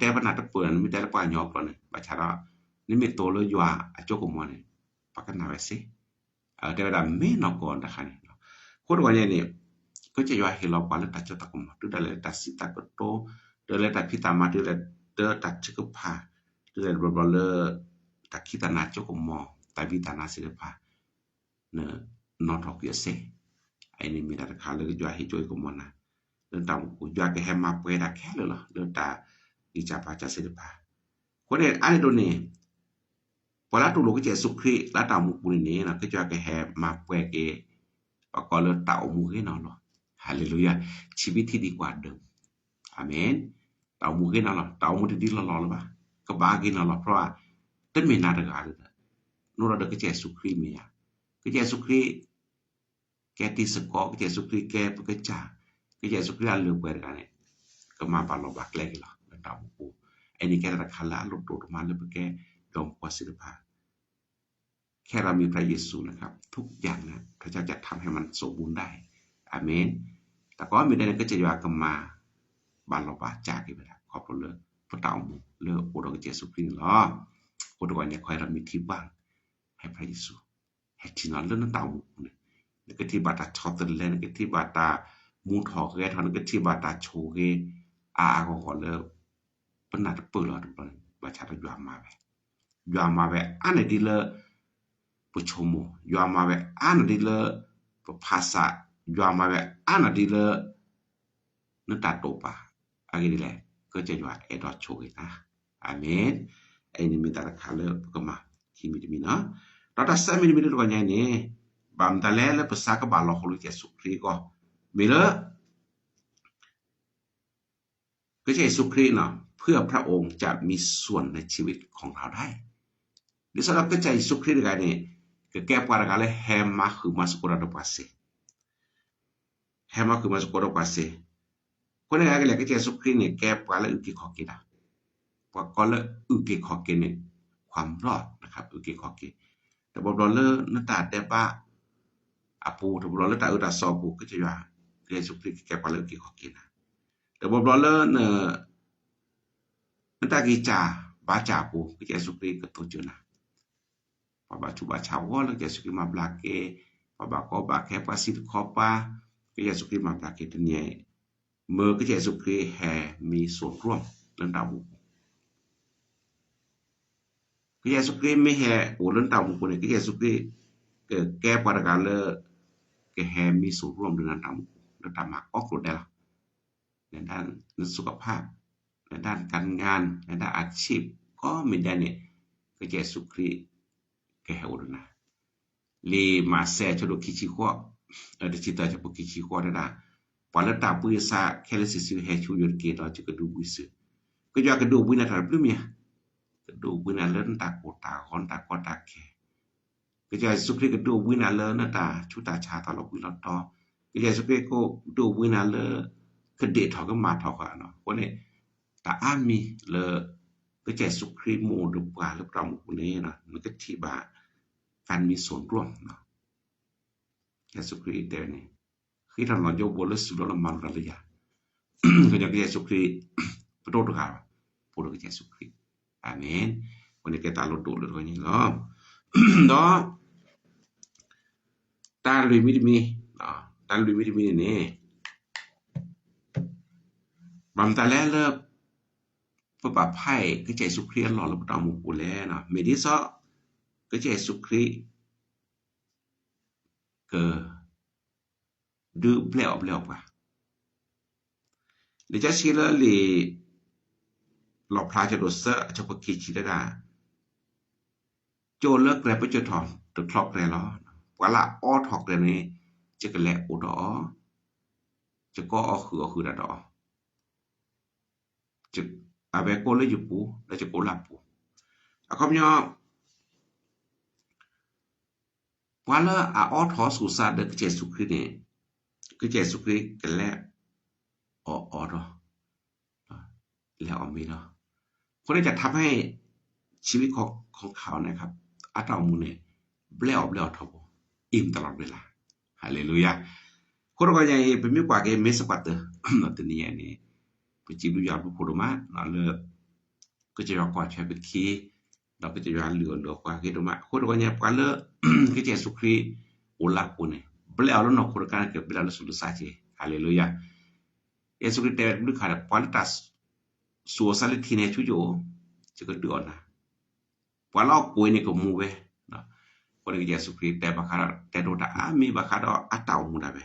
တဲပနၢ်တပၢၢ်န့ၣ် နမ့ၢ်တဲလၢပှၤကညီအကျိာ်န့ၣ် ဘၣ်ဆၣ်ဒီး နမ့ၢ်သိၣ်လၢယွၤအစိကမီၤန့ၣ် ပှၤကနၣ်ဝဲစ့ၢ် အတဲဝဲဒၣ်မ့ၢ်နီၢ်ကီၢ်တခါန့ၣ်, အဃိတဂီၢ်ညါန့ၣ် ကစၢ်ယွၤဟ့ၣ်လီၤပှၤလၢတၢ်စိတၢ်ကမီၤ တုၤဒၣ်လဲာ်လၢတၢ်စံးတၢ်ကတိၤ, တုၤလၢတၢ်ဖံးတၢ်မၤ တုၤလဲၣ်လၢတၢ်ထုကဖၣ်, တုၤလဲၣ်တဘျီဘျီလၢ တၢ်ခံးတၢ်နၤစိကမီၤ တၢ်ဝံတၢ်နါစ့ၢ်တဖၣ် နနီၣ်ထီၣ်ကွံာ်အီၤစ့ၢ်, အအံၤန့ၣ်မ့ၢ်တၢ်တခါလၢကစၢ်ယွၤဟ့ၣ်စိကမီၤနၤ, လၢတၢ်အိၣ်မူပူၤ ယွၤကဟဲမၤပှဲၤတၢ်ခဲလၢာ်လီၤ လၢတၢ်ဂံၢ်စၢ်ဘါစၢ်စ့ၢ်တဖၣ်, အဃိန့ၣ် အါန့ၢ်ဒိၣ်န့ၣ် ပှၤလၢတူၢ်လိာ်ကစၢ်ယ့ၣ်ၡူးခရံာ်လၢတၢ်အိၣ်မူပူၤန့ၣ်န့ၣ် ကစၢ်ယွၤကဟဲမၤပှဲၤက့ၤ ပကိးလၢတၢ်အိၣ်မူဂ့ၤနီၢ်လီၤ. ဟၤလ့လူယၤ, ชีวิตที่ดีกว่าเดิม, အၤမ့ၣ်, တၢ်အိၣ်မူဂ့ၤနီၢ်လီၤ, တၢ်အိၣ်မူတဒ်လီၢ်လီၢ်လၢၤဘၣ်, ကဘၣ်ဂ့ၤနီၢ်လီၤ เพราะ တမ့ၢ်နၤတဂၤလၢၤ, နအိၣ်ဒီးကစၢ်ယ့ၣ်ၡူးခရံာ်မ့ၢ်ဧါ, ကစၢ်ယ့ၣ်ၡူးခရံာ် ကဲတံၤသကိး, ကစၢ်ယ့ၣ်ၡူးခရံာ်ကဲပကစၢ်, ကစၢ်ယ့ၣ်ၡူးခရံာ်အလၢပှဲၤတဂၤန့ၣ် ကမၤဘၣ်လီၢ်ဘၣ်ကျဲက့ၤလီၤ လၢတၢ်အိၣ်မူပူၤ, အအံၤန့ၣ်ကဲတၢ်တခါလၢအလိၣ်ဒိၣ်ဒိၣ်မးလၢပကဲ ဒီးပှၤစ့ၢ်တဖၣ် แค่เรามีพระเยซูนะครับ ทุกอย่างนะ พระเจ้าจะทำให้มันสมบูรณ์ได้ อาเมน တၢ်ကိးမံၤဒဲးန့ၣ် ကစၢ်ယွၤကမၤ ဘၣ်လီၢ်ဘၣ်စးက့ၤဝဲဒၣ် ခီဖျိလၢ ပတၢ်အိၣ်မူလၢအိၣ်ဒီးကစၢ်ယ့ၣ်ၡူးခရံာ်န့ၣ်လီၤ. အဃိတဂီၢ်ညါ ခီဟဲဒီးမ့ၢ်ထံၣ်ဘၣ် ဟဲ พระเยซู ဟဲထံၣ်နီၤလၢနတၢ်အိၣ်မူပူၤန့ၣ် နကထံၣ်ဘၣ်တၢ်ဆီတလဲ နကထံၣ်ဘၣ်တၢ်မူထီၣ်ဂဲၤထီၣ် နကထံၣ်ဘၣ်တၢ်ဆိၣ်ဂ့ၤ အါအါဂီၢ်ဂီၢ်လၢ ပနၢ်တပၢၢ်လီၤတဘျီန့ၣ် ဘၣ်ဆၣ်ဒီးယွၤမၤဝဲ, ယွၤမၤဝဲအါန့ၢ်ဒ်လၢ ပဆိကမိၣ်, ယွၤမၤဝဲအါန့ၢ်ဒ်လၢ ပဖးစး, ယွၤမၤဝဲအါန့ၢ်ဒ်လၢ နတၢ်တိာ်ပာ်, အဂ့ၢ်ဒ်လဲၣ်, ကစၢ်ယွၤအဲၣ်ဒိးဆိၣ်ဂ့ၤနၤ, အၤမ့ၣ်, အအံၤန့ၣ်မ့ၢ်တၢ်တခါလၢပကမၤ ခံမံၤတမံၤနီၤ, ဒီးတၢ်ဆၢမံၤတမံၤလၢတဂီၢ်ညါအံၤန့ၣ်, ဘၣ်မတၤလဲၣ်လၢပစးကဘၣ်လီၤဟိလၢကစၢ်ယ့ၣ်ၡူးခရံာ်အဂီၢ်, မ့ၢ်လၢ ကစၢ်ယ့ၣ်ၡူးခရံာ်နီၤ เพื่อพระองค์จะมีส่วนในชีวิตของเราได้ ဒ်သိးဒီးကစၢ်ယ့ၣ်ၡူးခရံာ်တဂၤန့ၣ် ကကဲပှၤတဂၤလၢဟဲမၤဃုာ်မၤသကိးတၢ်ဒီးပှၤစ့ၢ်, ဟဲမၤဃုာ်မၤသကိးဒီးပှၤစ့ၢ်, အဃိန့ၣ် အဂ့ၢ်လဲၣ် ကစၢ်ယ့ၣ်ၡူးခရံာ်န့ၣ် ကဲပှၤလၢအုၣ်က့ၤခီၣ်က့ၤတၢ်, ပှၤကိးလၢအုၣ်က့ၤခီၣ်က့ၤန့ၣ် ความรอด အုၣ်က့ၤခီၣ်က့ၤ, တဘျီဘျီလၢနတၢ်ဒဲးဘး အပူၤ တဘျီလၢတၢ်အၢတၢ်သီအပူၤ ကစၢ်ယွၤ ကစၢ်ယ့ၣ်ၡူးခရံာ်ကကဲပှၤလၢအုၣ်က့ၤခီၣ်က့ၤနၤ, တဘျီဘျီလၢ နတၢ်ဂံၢ်စၢ်ဘါစၢ်အပူၤ ကစၢ်ယ့ၣ်ၡူးခရံာ်ကတိစၢၤနၤ, ပှၤဘၣ်ဆူးဘၣ်ဆါအဂီၢ်လၢကစၢ်ယ့ၣ်ၡူးခရံာ်မၤဘျါက့ၤ, ပှၤဘၣ်ကီဘၣ်ခဲ ပှၤစံၣ်တခီပၤ, ကစၢ်ယ့ၣ်ၡူးခရံာ်မၤဘျါက့ၤတနံၤအံၤ, မၢကစၢ်ယ့ၣ်ၡူးခရံာ်ဟဲမံ ส่วนร่วม လၢနတၢ်အိၣ်မူပူၤ ကစၢ်ယ့ၣ်ၡူးခရံာ်မ့ၢ်ဟဲအိၣ်လၢနတၢ်အိၣ်မူပူၤန့ၣ် ကစၢ်ယ့ၣ်ၡူးခရံာ် ကကဲပှၤတဂၤလၢ ကဟဲမံ ส่วนร่วม လၢနတၢ်အိၣ်မူ လၢတၢ်မၤကိးကျိၤဒဲးလီၤ. နဒၣ်နစုခဖၣ်, နဒၣ်နကၤနငါ, နဒၣ်အဆံး ကိးမံၤဒဲးန့ၣ် ကစၢ်ယ့ၣ်ၡူးခရံာ် ကဟဲအိၣ်ဒီးနၤ လံာ်မးသဲ အဆၢဒိၣ်ခံဆံဃိး, တဆံသၢ အဆၢဖိခံဆံဃိးတဲဒၣ်, ပှၤလၢတၢ်ဘှံးအသးခဲလၢာ်ဆံးဆံး ဟဲဆူယၤတက့ၢ် ဒီးယကဒုးဘှံးသု, ကစၢ်ယွၤကဒုးဘှံးနၤတၢ်တဘျုးမံၤဧါ, ကဒုးဘှံးနၤလၢနတၢ်ကိၢ်တၢ်ဂီၤ နတၢ်ကီတၢ်ခဲ, ကစၢ်ယ့ၣ်ၡူးခရံာ်ကဒုးဘှံးနၤလၢနတၢ်ဆူးတၢ်ဆါ တၢ်လီၤဘှံးလီၤတီၤ, ကစၢ်ယ့ၣ်ၡူးခရံာ်ကဒုးဘှံးနၤလၢ ကဒ့ၣ်ထီၣ်ကမၣ်ထီၣ်ဃီနီၤ, အဃိန့ၣ် တၢ်အါမံၤလၢ ကစၢ်ယ့ၣ်ၡူးခရံာ်မ့ၢ်အိၣ်ဒီးပှၤလၢပတၢ်အိၣ်မူပူၤန့ၣ် နကထံၣ်ဘၣ် การมีส่วนร่วม ကစၢ်ယ့ၣ်ၡူးခရံာ်တဲဝဲန့ၣ်, ဃ့ထီၣ်နီၣ်ကၠိဘိလၢစုလီၢ်လၢမၤလိတၢ်လၢယၤ, ကညီကစၢ်ယ့ၣ်ၡူးခရံာ် ပဒိၣ်တဂၤဘၣ်, ပအိၣ်ဒီးကစၢ်ယ့ၣ်ၡူးခရံာ်, အၤမ့ၣ်, အဃိန့ၣ်ကဲတၢ်လိၣ်ဒိၣ်လၢတဂီၢ်ညါလီၤ. ဒီး တၢ်လွံၢ်မံၤတမံၤ, တၢ်လွံၢ်မံၤတမံၤန့ၣ်န့ၣ် ဘၣ်မတၤလဲၣ်လၢ ပဘၣ်ဖးအံၤ ကစၢ်ယ့ၣ်ၡူးခရံာ်အလီၢ်လၢပတၢ်အိၣ်မူပူၤလဲၣ်, မ့ၢ်ဒ်သိး ကစၢ်ယ့ၣ်ၡူးခရံာ် က ဒုးဘျဲးအီၣ်ဘျဲးအီပှၤ, လံာ်စီဆှံလၢလံာ် လီၣ်ဖျါ အဆၢဒိၣ်သၢ အဆၢဖိခံဆံတဲဒၣ်, ကၠိလၢကြဲးပကၠိထီၣ်တချီးကြဲးလီၤ. ပှၤလၢအအီထီၣ်ကြဲးန့ၣ် ယကလဲၤအိၣ်ဒီးအီၤ, ယကအီၣ်ဃုာ်အီၣ်ဃုာ်တၢ်ဒီးအီၤ, အဝဲကအိၣ်လၢယပူၤ ဒီးယကအိၣ်လၢအပူၤ. အခီပညီ ပှၤလၢအအိးထီၣ်ဆူၣ်စၢ်ဒီးကစၢ်ယ့ၣ်ၡူးခရံာ်န့ၣ်, ကစၢ်ယ့ၣ်ၡူးခရံာ်ကလဲၤအီၣ်အီၤဒီး လဲၤအီၣ်မ့ၤဒီး, အဃိန့ၣ် จะทำให้ชีวิตของเขานะครับ အတၢ်အိၣ်မူန့ၣ် ဘျဲၣ်အီၣ်ဘျဲၣ်အီထီဘိ အံၤမတလီၤဘျဲၣ်လၢ်. ဟါလ့လူယၤ. အဃိတခီညါအံၤ ပမ့ၢ်ကွၢ်က့ၤ မ့ၢ်စ့ၢ်ကီးတနံၤညါန့ၣ် ပစံးဘျုးယွၤဘျုးဖှိၣ်ဒိၣ်မးလၢ ကစၢ်ယွၤကွၢ်ထွဲပခံ ဒီးကစၢ်ယွၤလုၢ်အီၣ်လုၢ်အီပှၤဂ့ၤဒိၣ်မး. အဃိတခီညါ ပှၤလၢ ကစၢ်ယ့ၣ်ၡူးခရံာ်အိၣ်လၢအပူၤန့ၣ် ဘျဲၣ်အီၣ်လၢနီၢ်ခိတခါန့ၣ် ကဘျဲၣ်အီၣ်လၢဆူၣ်လၢစၢ်က့ၤ. ဟါလ့လူယၤ. ကစၢ်ယ့ၣ်ၡူးခရံာ်တဲဝဲတဘျုးခါဒီး ပှၤလၢတၢ် ဆူၣ်အီၣ်စၢ်လၢထံန့ၣ် ဆူယအိၣ်, ယကဒုးအီၣ်နၤ, ပှၤလၢအီၣ်ကွံာ်န့ၣ်ကမူဝဲ. အဃိန့ၣ် ကစၢ်ယ့ၣ်ၡူးခရံာ်တဲဘၣ်ဃးဒီး တဲဒိတၢ်အါမံၤဘၣ်ဃးဒီးအတၢ်အိၣ်မူဒၣ်ဝဲ.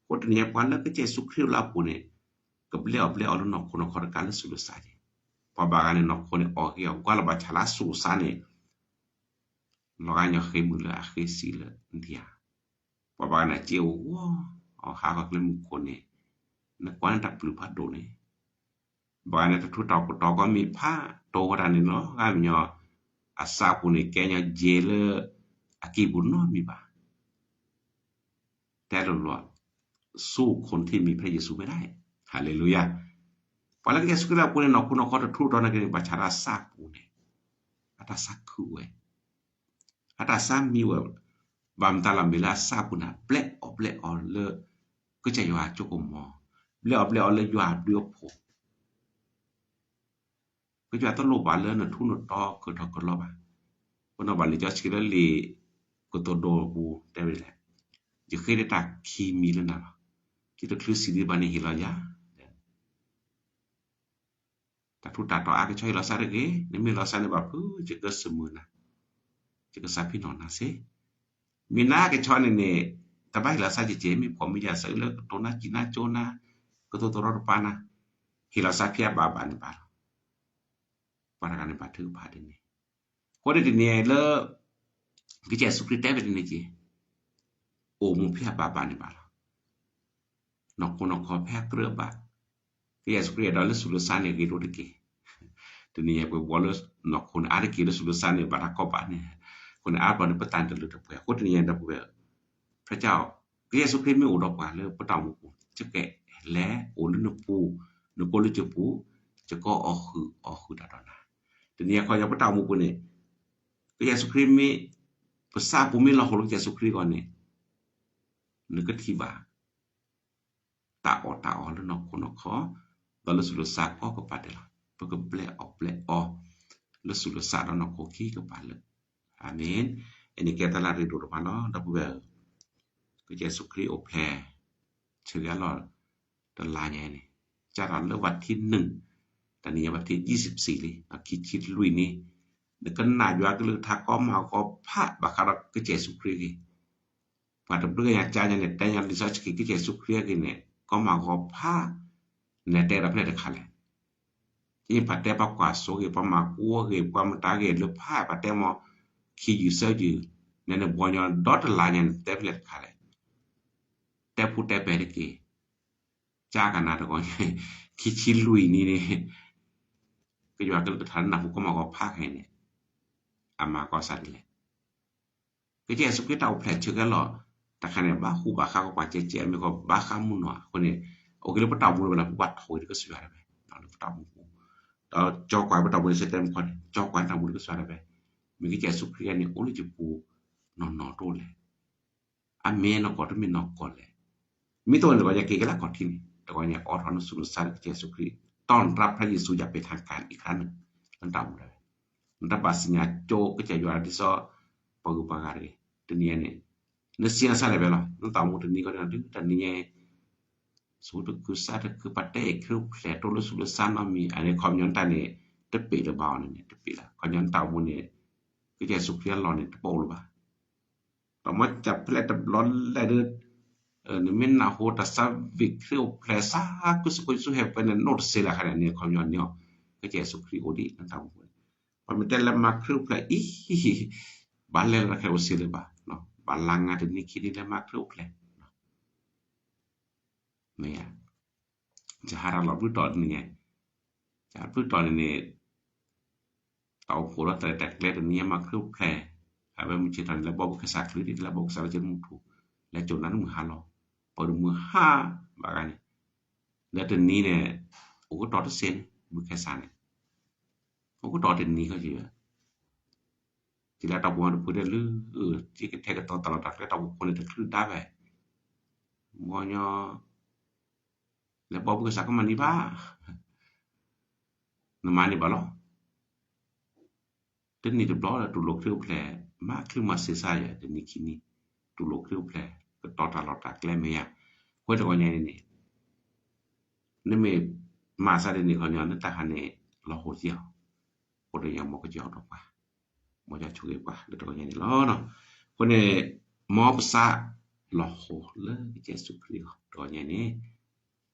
အဃိတနံၤညါ ပှၤလၢကစၢ်ယ့ၣ်ၡူးခရံာ်အိၣ်လၢအပူၤန့ၣ် ကဘျဲၣ်အီၣ်ဘျဲၣ်အီလၢနီၢ်ခိနီၢ်ခီတခါလၢဆူၣ်လၢစၢ်က့ၤ. ပှၤဘၣ်ဂၤန့ၣ် နီၢ်ခိန့ၣ်အီၣ်ဂ့ၤအီၣ်ကွၢ်လၢဘၣ်ဆၣ်လၢအဆူၣ်အီၣ်စၢ်န့ၣ် လီၤဂာ်ညီဃ့မုာ်လၢအဃ့စံးလၢနထံၣ်ဧါ. ပှၤဘၣ်ဂၤန့ၣ် စ့အိၣ်ဂီၢ် အီၣ်ဟးဂီၤကျဲမုၢ်ခိၣ်န့ၣ် နကွၢ်န့ၣ်တၢ်ပျုၤဖးဒိၣ်န့ၣ်, ဘၣ်ဂၤန့ၣ်တထူးတၢ်ကတီၤကီမံၤဖးဒိၣ်ဝဲဒၣ်န့ၣ်လီၤ. ဂၤမညီ အစၢ်ပူၤန့ၣ် ကဲညီယဲလၢ အကံၢ်ပူၤနီတမံၤဘၣ်. တဲလိၤလိၤ ဆူၣ်ခိၣ်နထံၣ်မံၤဖဲယ့ၣ်ၡူးမ့ၢ်ဒၣ်. ဟါလ့လူယၤ. ပှၤလၢကစၢ်ယ့ၣ်ၡူးခရံာ်လၢအပူၤန့ၣ် နီၢ်ခိနီၢ်ခီတထူးတတီၤနာ်က့န့ၣ် ဘၣ်ဆၣ်လၢအစၢ်ပူၤန့ၣ် အတၢ်ဆါခုဝဲ, အတၢ်ဆါမံဝဲ, ဘၣ်မတၤလီၤမ့ၢ်လၢအစၢ်ပူၤန့ၣ် ဘျဲၣ်အီၣ်ဘျဲၣ်အီလၢ ကစၢ်ယွၤအစိကမီၤ, ဘျဲၣ်အီၣ်ဘျဲၣ်အီလၢယွၤအဘျုးအဖှိၣ် ကစၢ်ယွၤတလိၣ်ဘၣ်လၢနထူးနတီၤကထီၣ်ကလီဘၣ်. ပနီၣ်ဘၣ်လံာ်စီဆှံလၢလံာ်ကတိၤဒိပူၤတဲဝဲဒ်လဲၣ်, ယဃ့တၢ်ခံမံၤလၢနၤလီၤ. ယတချုးစံးဒံးဘၣ်န့ၣ်ဟ့ၣ်လီၤယၤ တၢ်ထူးတၢ်တီၤအါကဆီဟ့ၣ်လီၤစၢ်တဂ့ၤ, နမ့ၢ်လီၤစၢ်န့ၣ်ဘၣ်ဖုး ယကစၢၢ်မုာ်နၤ, ယကစၢ်ဖံးနီၣ်နၤစ့ၢ်. မ့ၢ်နၤကဆီန့ၣ်န့ၣ် တဘၣ်ဟ့ၣ်လီၤစၢ်ကဲကဲ မ့ၢ်ဖှီၣ်မ့ၢ်ယာ်စးလၢကတိၤနၤစံးနၤကၠိနၤ, ကတိၤသရီတပၤနၤ, ဟ့ၣ်လီၤစၢ်ဖဲအဘၣ်ဘၣ်န့ၣ်ဘၣ်လီၤ. ပှၤတဂၤန့ၣ်ဘၣ်ထုကဖၣ်ဒ်န့ၣ်, အဃိန့ၣ်တနံၤလၢ ကစၢ်ယ့ၣ်ၡူးခရံာ်တဲဝဲဒ်န့ၣ်က့ၤ, အိၣ်မူဖဲအဘၣ်ဘၣ်န့ၣ်ဘၣ်လီၤ. နီၢ်ခိနီၢ်ခီဖဲအကြၢးဘၣ်, ကစၢ်ယ့ၣ်ၡူးခရံာ်အဲၣ်ဒိးလၢဆူၣ်လၢစၢ်န့ၣ်ဂ့ၤဒိၣ်တက့ၢ်. တနံၤညါပှၤဘှီလၢနီၢ်ခိန့ၣ် အါတက့ၢ်လၢဆူၣ်လၢစၢ်န့ၣ် ဘၣ်တၢ်ကီဘၣ်န့ၣ်, အဃိန့ၣ် အါဘျီန့ၣ်ပတၢ်တလၢတပှဲၤ အဃိတနံၤညါဒီပုၢ်ဝဲၢ်, ဖဲကၠီ ကစၢ်ယ့ၣ်ၡူးခရံာ်မ့ၢ်အိၣ်ဒီးပှၤလၢပတၢ်အိၣ်မူပူၤ ကလဲၤအိၣ်လၢနပူၤ, နကိးလၢယပူၤ, ယကအီၣ်ဃုာ်အီၣ်ဃုာ်တၢ်ဒီးနၤ. တနံၤညါခီညီပတၢ်အိၣ်မူပူၤန့ၣ် ကစၢ်ယ့ၣ်ၡူးခရံာ်မ့ၢ် ပစၢ်ပူၤမ့ၢ်လီၤဟိလၢကစၢ်ယ့ၣ်ၡူးခရံာ်အဂီၢ်န့ၣ် နကထံၣ်ဘၣ် တၢ်အီၣ်တၢ်အီလၢနီၢ်ခိနီၢ်ခီ, ဒီးလၢဆူၣ်လၢစၢ်ကိးကပၤဒဲးလီၤ. ပကဘျဲၣ်အီၣ်ဘျဲၣ်အီ လၢဆူၣ်လၢစၢ်ဒီးနီၢ်ခိခံကပၤလၢာ်. အၤမ့ၣ်. အန့ၣ်ကဲတၢ်လၢအရ့ဒိၣ်ဒိၣ်မးလီၤ ဒီပုၢ်ဝဲၢ်ဧၢ, ကစၢ်ယ့ၣ်ၡူးခရံာ်အိၣ်ဖျဲၣ် ဆၢက့ၤအလီၢ် တလါညါန့ၣ် စးထီၣ်လၢဝးထံနုာ်, တနံၤညါဝးထံ ယံၤစံးပစံးလံ ခံဆံလွံၢ်နံၣ်, နကနၣ်ယွၤကလုၢ်ကထါကီမၤဂီၤဖးဘၣ်ဃးဒီးကစၢ်ယ့ၣ်ၡူးခရံာ်အဂ့ၢ် ပှၤတဘျုးကညါကၠါညါန့ၣ် တဲညီလံာ်စီဆှံကစၢ်ယ့ၣ်ၡူးခရံာ်အဂ့ၢ်န့ၣ် ကီမၤဂီၤဖး, နတဲဒီးဖဲလဲၣ်တခါလဲၣ်. ပှၤတဲပှၤကွၢ်စိဂ့ၤ ပှၤမၤကူအဂ့ၢ် ပှၤမတၤဂ့ၢ်လၢဖး ပှၤတဲမ့ၢ် ခံယုၢ်သၢယုၢ်, နနဘှီညီဒီတလါညါန့ၣ် တဲဖဲလဲၣ်တခါလဲၣ်. တဲဖူတဲပဲာ်တက့ၢ်. ကၠါကနၣ်တဂီၤညါ ခံဆံလွံၢ်နံၣ်န့ၣ် ကယွၤကလုၢ်ကထါနၢ်ဟူကီမၤဂီၤဖးခဲအံၤန့ၣ် အမၤကီစးဒ်လဲၣ်. ကစၢ်ယ့ၣ်ၡူးခရံာ်တၢ်အိၣ်ဖျဲၣ်ဆၢက့ၤအလီၢ် တခါန့ၣ် ဘၣ်ဃူဘၣ်ဃါကီးပှၤကဲကဲ မ့ၢ်ကီးဘၣ်ဃးမုၢ်နီၢ်အဃိန့ၣ် အိၣ်က့ၤလၢပတၢ်အိၣ်မူလၢပဘၣ်ထီၣ်ဝံၤလၢကစၢ်ယွၤတဝဲ လၢပတၢ်အိၣ်မူပူၤ, ဒီးကၠီကွၢ်ပတၢ်အိၣ်မူန့ၣ် စတဲမခီန့ၣ် ကၠီကွၢ်တၢ်အိၣ်မူလၢကစၢ်ယွၤတဝဲ, မ့ၢ်ကစၢ်ယ့ၣ်ၡူးခရံာ်န့ၣ် အိၣ်လၢယပူၤနီၢ်နီၢ်တအိၣ်လဲၣ်. အမ့ၢ်နီၢ်ကီၢ်တမ့ၢ်နီၢ်ကီၢ်လဲၣ်. မ့ၢ်တအိၣ်န့ၣ် တဂီၤညါက့ၤက့ၤလၢအခီၣ်ထံးန့ၣ် တဂီၤညါအိးထီၣ်နဆူၣ်နစၢ်လၢကစၢ်ယ့ၣ်ၡူးခရံာ် တီၢ်နတြၢ်ဖဲယ့ၣ်ၡူးယၤပ့ၤထါကၤန့ၣ် အံၤခါန့ၣ် လၢနတၢ်အိၣ်မူဒၣ်ဝဲ နတၢ်ဘၣ်စံၣ်ညီၣ်ကၠိကစၢ်ယွၤဒ်သိး ပှၤဂုၤပှၤဂၤတဂ့ၤ တနံၤညါန့ၣ် နစံးနဆၢလဲၣ်ဝဲလီၤ နတၢ်အိၣ်မူတနံၤဂီၢ်န့ၣ် ဒုးတနံၤညါ ဆူတခုစၢ်တခု ပှၤတဲအံၤခရံာ်အိၣ်ဖျဲၣ်ထီၣ်လၢဆူၣ်လၢစၢ်နီတမံၤ အန့ၣ်ခီပညီနတၢ်န့ၣ် တပ့ၤလၢၤဘၣ်အီၤန့ၣ် တပ့ၤလၢၤ ခီပညီနတၢ်အိၣ်မူန့ၣ် ကစၢ်ယ့ၣ်ၡူးခရံာ်အလီၢ်န့ၣ် တပိာ်လၢၤဘၣ် ဒီးမ့ၢ်ကဖျဲၣ်တဘျီလဲၣ်ဒီး နမ့ၢ်နၢ်ဟူတၢ်ဆၢဝံၤခရံာ်အိၣ်ဖျဲၣ်စး ကုၢ်စ့ၢ်ကီးယ့ၣ်ၡူးဟဲပှဲၤန့ၣ် နိၣ်တစ့လၢၤခါန့ၣ် န့ၣ်ခီပညီန့ၣ်အီၤ ကစၢ်ယ့ၣ်ၡူးခရံာ်အိၣ်ဒံးနတၢ်အိၣ်မူပူၤန့ၣ် ပှၤမ့ၢ်တဲလၢမၤခရံာ်အိၣ်ဖျဲၣ်အံၤ ဘၣ်လဲၤလၢတၢ်ခဲအိၣ်စ့လၢၤဘၣ် ဘၣ်လါငါတနံၤခံနံၤလၢမၤခရံာ်အိၣ်ဖျဲၣ် မ့ၢ် ယဟးတၢ်လီၢ်ဘျုးတီၤန့ၣ်, ယဘျုးတီၤန့ၣ်န့ၣ် တၢ်အိၣ်ဖှိၣ်လီၤတၢ်ရဲၣ်တၢ်ကျဲၤတနံၤညါမၤခရံာ်အိၣ်ဖျဲၣ်, အဝဲမုၢ်ဆ့ၣ်ထီၣ်န့ၣ် လဲၤဘီဘုခၢၣ်စးချ့, လဲၤဘီဘုခၢၣ်စးလၢကမူၣ်ထူၣ်, လဲၤကၠိၣ်နၤလၢမုၢ်ဟါလီၤ, ပှၤတမုၢ်ဟါဘၣ်ဂၤန့ၣ်, ဒီးတနံၤန့ၣ် အိၣ်ကတီၤတစ့န့ၣ် ဘုခၢၣ်စးန့ၣ်, အိၣ်ကတီၤတနံၤခီက့ၤ, ယလဲၤတၢ်ပူၤတဖုတဲလၢ, ယကထဲကတီၤတၢ်လီၢ်တၢ်ကျဲတၢ်အိၣ်ဖှိၣ်န့ၣ်တချုးဒါဘၣ်, မ်ညီ လဲၤဘီဘုခၢၣ်စးကမၤန့ၢ်ဘၣ်, နမၤန့ၢ်ဘၣ်လီၤ. တနံၣ်တဘျီလၢတူၢ်လိာ်ခရံာ်အိၣ်ဖျဲၣ်, မၤချုးမၤစၢၤစးယဲၢ်တနံၣ်ခံနံၣ်, တူၢ်လိာ်ခရံာ်အိၣ်ဖျဲၣ်, ကတီၤတၢ်လီၢ်တၢ်ကျဲမ့ၢ်ယါ, ဃိတဂီၤညါန့ၣ်န့ၣ်, နမ့ၢ်မၤစးဒ်န့ၣ်ခီညီ နတၢ်ဟးန့ၣ် လီၤဟိၣ်ယဲၢ်အီၤ, ဃိတယၤမ်ကစၢ်အီၤဒီးပှၤ, မ်ယွၤဆိၣ်ဂ့ၤပှၤလၢတဂီၤညါန့ၣ်လီၤ. အဃိန့ၣ်, မ်ပစးလီၤဟိၣ်လၢကစၢ်ယ့ၣ်ၡူးခရံာ်အဂီၢ်တဂီၤညါန့ၣ်,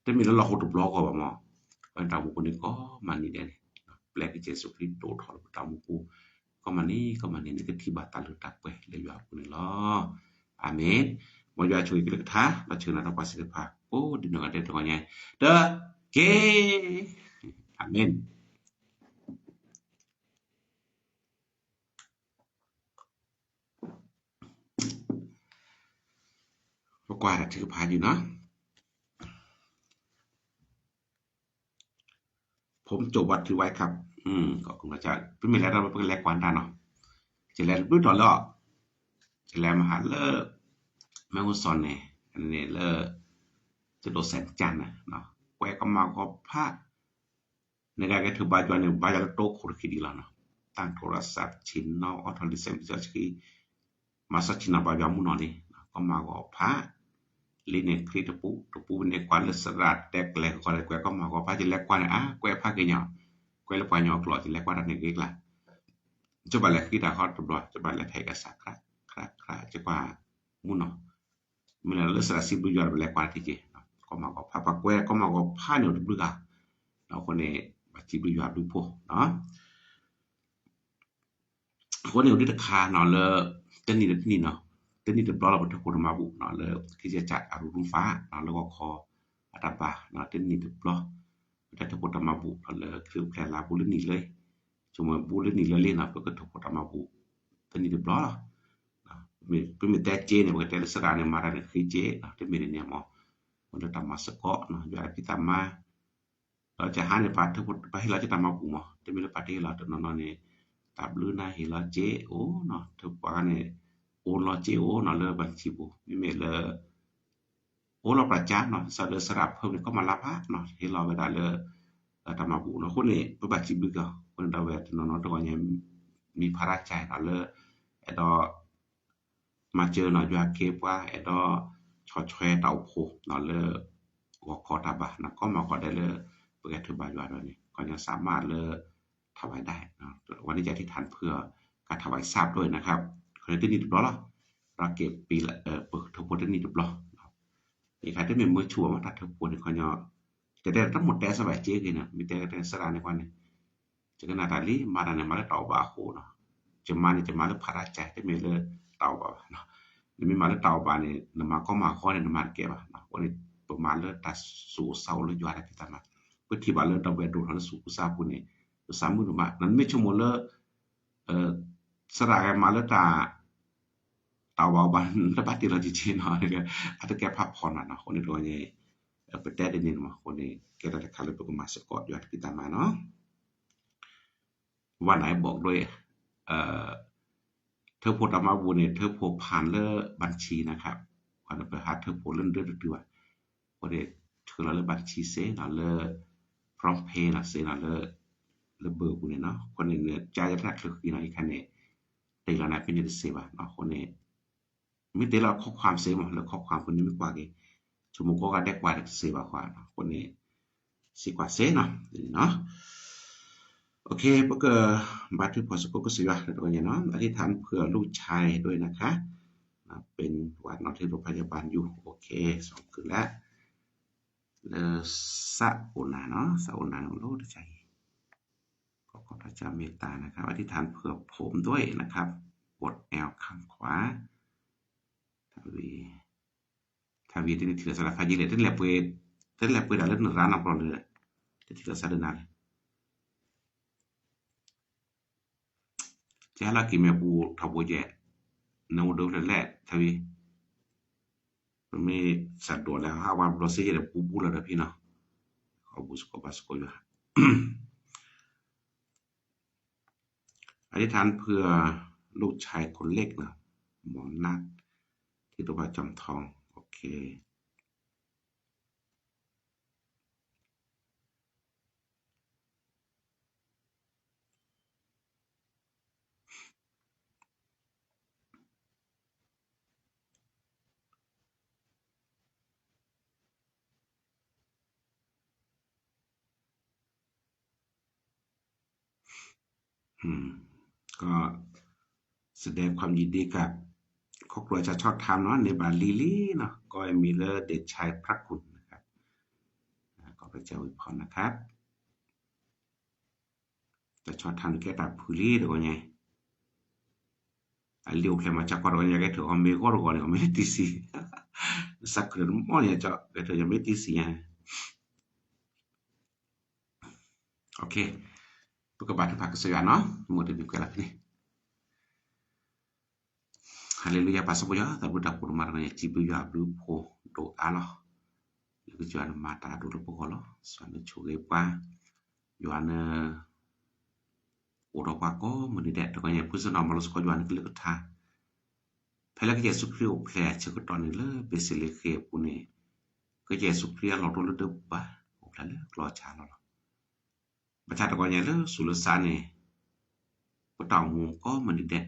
တမ့ၢ်လၢလီၤဟိၣ်တဘျီဃီဘၣ်မး, ပတၢ်အိၣ်မူပူၤန့ၣ်ကိးမုၢ်နံၤဒဲးန့ၣ်, ပျဲကစၢ်ယ့ၣ်ၡူးခရံာ်ဒိၣ်ထီၣ်လၢပတၢ်အိၣ်မူပူၤ, ကိးမုၢ်နံၤကိးမုၢ်နံၤ နကထံၣ်ဘၣ်တၢ်လုၢ်တၢ်ပှ့ၤလၢယွၤအပူၤန့ၣ်လီၤ. အၤမ့ၣ်. မ်ယွၤဆိၣ်ဂ့ၤကလုၢ်ကထါ ဒီးဆၢဂ့ၤနၤဒီးပှၤစံးတဖၣ် ကိးဒံနီၢ်ဂၤဒဲးတဂီၤညါတက့ၢ်. အၤမ့ၣ်. ပကွၢ်တၢ်ထုကဖၣ်ယုာ်နီၤ, ผมจบวัดที่ไว้ครับ, ပမ့ၢ်လဲၤတၢ် ပကလဲၤကွၢ်တၢ်နီၤ, ယလဲၤတဘျုးတီၤလၢအီၤ, ယလဲၤမဟါလၢ မဲၢ်ဟူစီၤန့ၣ်, န့ၣ်လၢ ယဒိးစဲးကၠၢ်န့ၣ်, ကွဲးကီမၤကီဖး နကကဲထုးဘါယွၤန့ၣ် ဘါယွၤလၢတိခိၣ်တခံဒံးလီၤနီၤ, တၢ်ထိရစးဆ့ၣ်နီၤ အိးထီၣ်လံာ်စီဆှံ မၤစီဆ့ၣ်နီၤဘါယွၤမုၢ်နီၢ်လံ, ကီမၤကီဖး, လံန့ၣ်ခရံာ်တပူၤ တပူၤန့ၣ် ကွၢ်လၢသရၣ်တဲကျဲၤကီးဒီး ကွဲးကီမၤကီဖး ယလဲၤကွၢ်န့ၣ် အါ ကွဲးဖးက့ၤညီ, ကွဲးလၢပှၤကညီအကျိာ် ယလဲၤကွၢ်တၢ်န့ၣ်ဂ့ၤကျါ, ယဘၣ်လဲၤဃ့တၢ်ဃီတဘျီ ယဘၣ်လဲၤထဲကစၢ် ခရၣ် ခရၣ် ယကွၢ်မုၢ်နီၢ် မ့ၢ်လၢသရၣ်စံးဘျုးယွၤဒီး ပလဲၤကွၢ်တက့ၢ်, ကီမၤကီဖး ပှၤကွဲးကီမၤကီဖးန့ၣ်အိၣ်တဘျုးဂၤ, အဃိန့ၣ် ဘၣ်စံးဘျုးယွၤဘျုးဖှိၣ်နီၤ. အဃိန့ၣ် အိၣ်ဒံးတခါနီၤလၢ တနံၣ်တနံၣ်နီၤ, တနံၣ်တဘျီလၢပထၢဖှိၣ်တၢ်မၤဘူၣ်နီၤ လၢခရံာ်ကစၢ်အရူၢ်ရူၢ်ဖးနီၤ လၢဂီၤခီအတၢ်ဘါနီၤ တနံၣ်တဘျီ, ပတၢ်ထၢဖှိၣ်တၢ်မၤဘူၣ်နီၤ လၢခရံာ်အိၣ်ဖျဲၣ်လါဘူးလၢနံၣ်လၢ ဆိကမိၣ်ဘူးလၢနံၣ်လၢလံနီၤ ပကထၢဖှိၣ်တၢ်မၤဘူၣ် တနံၣ်တဘျီလီၤ. ပမ့ၢ်တဲစ့န့ၣ် ပကတဲလၢသရၣ်န့ၣ် မၤတၢ်န့ၣ်ဃ့စ့နီၤ တမ့ၢ်န့ၣ်မ့ၢ် အိၣ်လၢတၢ်မၤစ့ၢ်ကီးနီၤ ယွၤအဖံးတၢ်မၤ ဒီးကဟါန့ၣ် ပှၤဟ့ၣ်လီၤက့ၤတၢ်မၤဘူၣ်မး တမ့ၢ်လၢပှၤတဟ့ၣ်လီၤတနီၤနီၤန့ၣ် တၢ်ဘျုးနၤဟ့ၣ်လီၤက့ၤအိၣ်နီၤ ထၢပှၤန့ၣ် အိၣ်လီၤက့ၤအိၣ်နီၤလၢပှၤစံးပူၤ မ့မ့ၢ်လၢ အိၣ်လီၤပှၤကါနီၤ စးလၢသရၣ်ဖၢမ့ၢ် ကီမၤလါဖးနီၤ ဟ့ၣ်လီၤဝဲဒၣ်လၢ တၢ်မၤဘူၣ်နီၤ အဃိန့ၣ် ပဘၣ်စံးဘျုးကီး အဃိန့ၣ်ဒီးဝဲတနီၤနီၤတဂီၤညါ မံၤဖးရၣ်ကၢ်နီၤလၢ အဲၣ်ဒိး မၤစၢၤနီၤ ယွၤက့ၤပှၤ အဲၣ်ဒိး ဆီၣ်ထွဲတၢ်အိၣ်ဖှိၣ်နီၤလၢ ဂီၤခီတၢ်ဘါနီၤ ကီမၤကီဒဲးလၢ ပကထုးဘါယွၤဒီးန့ၣ် ကီညါစးမးလၢ ထးဝဲဒၣ် วันนี้จะอธิษฐานเผื่อการถวายทรัพย์ด้วยนะครับ ခီန့ၣ်တနံၣ်တဘျီလီၤ ဒီးက့ၤပံလၢ ပထၢဖှိၣ်တနံၣ်တဘျီ ယခါတမ့ၢ်မုၢ်ဆူၣ်ဘၣ်မး တၢ်ထၢဖှိၣ်န့ၣ်ခီညီ တဲတဲတမိၣ်တဲစၢၤဘၣ်စ့ဂ့ၤန့ၣ် မ့ၢ်တဲကတဲစရၣ်န့ၣ်ကွၢ်န့ၣ် ယကနၣ်တၢ်လံ မၤတၢ်န့ၣ် မၤလၢတၢ်အိၣ်ဘၣ်အဃိနီၤ ယမၤန့ၣ် ယမၤလၢဖးရၣ်ကၢ် တမ့ၢ်လၢတၢ်အိၣ်ဘၣ်ဘၣ်နီၤ နမ့ၢ်မၤလၢတၢ်အိၣ်ဘၣ်န့ၣ် နမၤကီမၤဃီန့ၣ် နမၤတကဲဘၣ်နီၤ အဃိန့ၣ် ပမၤလၢတၢ်သူၣ်အိၣ်သးအိၣ်လၢယွၤတၢ်ဖံးတၢ်မၤ ပထံၣ်ဘၣ်လၢဒီပုၢ်ဝဲၢ်ဒိၣ်ထီၣ်လၢသူၣ်ကစၢ်ပူၤန့ၣ် ပသးမုာ်ဒိၣ်မး နမ့ၢ်ဆိကမိၣ်လၢ သရၣ်ဂၤမၤလၢတၢ် တၢ်အိၣ်ဘၣ်အိၣ်ဘၣ် နတဘၣ်တ့ၢ်လီၤက့ၤက့ၤနီၤ အတကဲဖးဖီနီၤနီၤ အဃိန့ၣ်တဂီၤညါ ပတဲဒ်န့ၣ်မး အဃိန့ၣ် ကဲတၢ်တခါလၢပကမၤစ့ၢ်ကီး ယွၤတဖံးတၢ်မၤနီၤ ဝဲန့ၣ် บอกด้วย ထၢဖှိၣ်တၢ်မၤဘူၣ်န့ၣ် ထၢဖှိၣ်ဖးလၢ บัญชี นะครับ ပှၤန့ၣ် ပဟးထၢဖှိၣ်လၢနဒၢတတုၤဘၣ် အဃိန့ၣ် ထုးလီၤလၢ บัญชี စ့နီၤ လၢ PromptPay နီၤ စ့နီၤ လၢ လၢဘၢပူၤန့ၣ်နီၤ အဃိန့ၣ် နကါယတၢ်ချၢဃံနီၤ အံၤခါန့ၣ် တ့ၢ်လီၤနၤဖဲန့ၣ်တစ့ဘၣ်နီၤ အဃိန့ၣ် မ့ၢ်တ့ၢ်လီၤ ข้อความ စ့မး လၢ ข้อความ ပူၤန့ၣ်မ့ၢ်ကွၢ်က့ၤ ဆိကမိၣ်ကိးဂၤဒဲးကွၢ်တစ့ဘၣ်ဃီနီၤ အဃိန့ၣ် စံးကွၢ်စ့နီၤ ပကဘါထုကဖၣ်စ့ၢ်ကီးကစၢ်ယွၤလၢတဂီၤညါနီၤ อธิษฐานเผื่อลูกชายด้วยนะคะ เป็นหวัดนอนที่โรงพยาบาลอยู่ โอเค สองคืนแล้ว လၢ စးအိၣ်နၤနီၤ စးအိၣ်နၤန့ၣ် အိၣ်လၢတၢ်ဆါဟံၣ် ขอความพระเจ้าเมตตานะครับ อธิษฐานเผื่อผมด้วยนะครับ ปวดแอวข้างขวา ทวี ทวี တန့ၢ်ထံၣ်လီၤစးလၢဖးယံာ်လဲၣ် တန့ၢ်လၢပှ့ၤ တဲလဲၤပှ့ၤဒၣ်လၢနရၤနီတဘျီလၢ တထံၣ်လိာ်သးဒ်နၤလဲၣ်. ကဟဲလီၤက့ၤမဲာ်ပူၤထီဘိကဲ, နအိၣ်ဒၣ်ဖျဲၣ်လဲၣ် ထီဘိ, ပမ့ၢ်စးဒိးလဲၤဟးဝဲဘျီစ့ယဲဒီးပူပူလီၤဒီးဖံနီၤ, ခီဘူစကိးဘၣ်စကိးယွၤ อธิษฐานเผื่อลูกชายคนเล็กนะ หมอนัท ที่โรงพยาบาลจอมทอง โอเค ก็แสดงความยินดีกับครอบครัวชาวชอบธรรมเนาะ ในบาลีลีเนาะ ก็มีเลิศเดชชัยพระคุณนะครับ ขอพระเจ้าอวยพรนะครับ တၢ်ဆီၣ်ထါန့ၣ်ကဲတၢ်ဖုၣ်လံတဂီၢ်ညါ, အလံာ်အိၣ်ဖျဲၣ်မၤစၢၤကီးတဂီၢ်ညါ ကဲထီၣ်အီၤမ့ၢ်ဂီၢ်တဂီၢ်န့ၣ် အီၤမ့ၢ်တံၢ်စံၣ်, စးခုၣ်တမီၢ်န့ၣ် ကဲထီၣ်အီၤမ့ၢ်တံၢ်စံၣ်ညါ. ပကဘၣ်ထုကဖၣ်ကစၢ်ယွၤနီၤ, မ့ၢ်တမံၤကွဲးလီၤဖဲန့ၣ် ဟါလ့လူယၤ ပၢ်စီၤဖိယီၤ သးဘျုးတၢ်ကိးတမါတဂီၢ်ညါ စံးဘျုးယွၤအဘျုးအဖှိၣ်ဒိၣ်အါလီၤ. လၢကစၢ်ယွၤန့ၣ်မၤတၢ်အဒိၣ်လၢပဂီၢ်လီၤ. ကစၢ်ယွၤန့ၣ်ဆိၣ်ဂ့ၤပှၤ, ယွၤန့ၣ် အိၣ်ဒီးပှၤကိးမုၢ်နံၤဒဲး, တဂီၢ်ညါ ဖုစနီၤမၤလိစ့ၢ်ကီးယွၤန့ၣ်ကလုၢ်ကထါ, ဖဲလၢကစၢ်ယ့ၣ်ၡူးခရံာ်အိၣ်ဖျဲၣ်အဆၢကတီၢ်န့ၣ် လၢဘ့းသလ့ဃ့ၣ်အပူၤန့ၣ်, ကစၢ်ယ့ၣ်ၡူးခရံာ်အလီၢ်တအိၣ်လၢဒၢပူၤဘၣ်, အိၣ်ဖျဲၣ်လၢကျီၢ်ဆါလီၤလီၤ. ဘၣ်ဆၣ်တဂီၢ်ညါလၢဆူးလၢဆါန့ၣ်, ပတၢ်အိၣ်မူကိးမုၢ်နံၤဒဲး,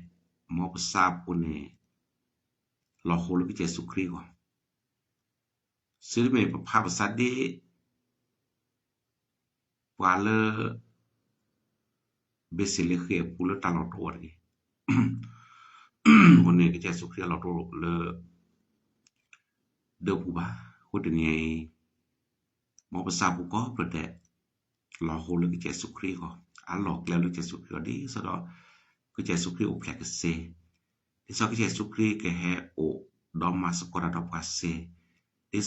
မ်ပသးပူၤန့ၣ် လီၤဟိလၢကစၢ်ယ့ၣ်ၡူးခရံာ်အဂီၢ်, ဆူတမ့ၢ်ပဖးပသးဒ် ပှၤလၢ ဘ့းသလ့ဃ့ၣ်အပူၤလၢတၢ်လီၢ်တအိၣ်တဂ့ၤ, အဃိန့ၣ် ကစၢ်ယ့ၣ်ၡူးခရံာ်အလီၢ်တအိၣ်လၢ ဒၢပူၤဘၣ်. အဃိတနံၤအံၤ မ်ပသးပူၤကိးဖျၢၣ်ဒဲး လီၤဟိလၢကစၢ်ယ့ၣ်ၡူးခရံာ်အဂီၢ်, အလီၢ်ကျဲလၢကစၢ်ယ့ၣ်ၡူးခရံာ်အဂီၢ်, ဒ်သိးဒီး ကစၢ်ယ့ၣ်ၡူးခရံာ်အိၣ်ဖျဲၣ်ကသ့, ဒ်သိးကစၢ်ယ့ၣ်ၡူးခရံာ်ကဟဲအိၣ်ဒီးမၤသကိးတၢ်ဒီးပှၤသ့, ဒ်သိးကစၢ်ယ့ၣ်ၡူးခရံာ်ကဟဲအိၣ်ဒီး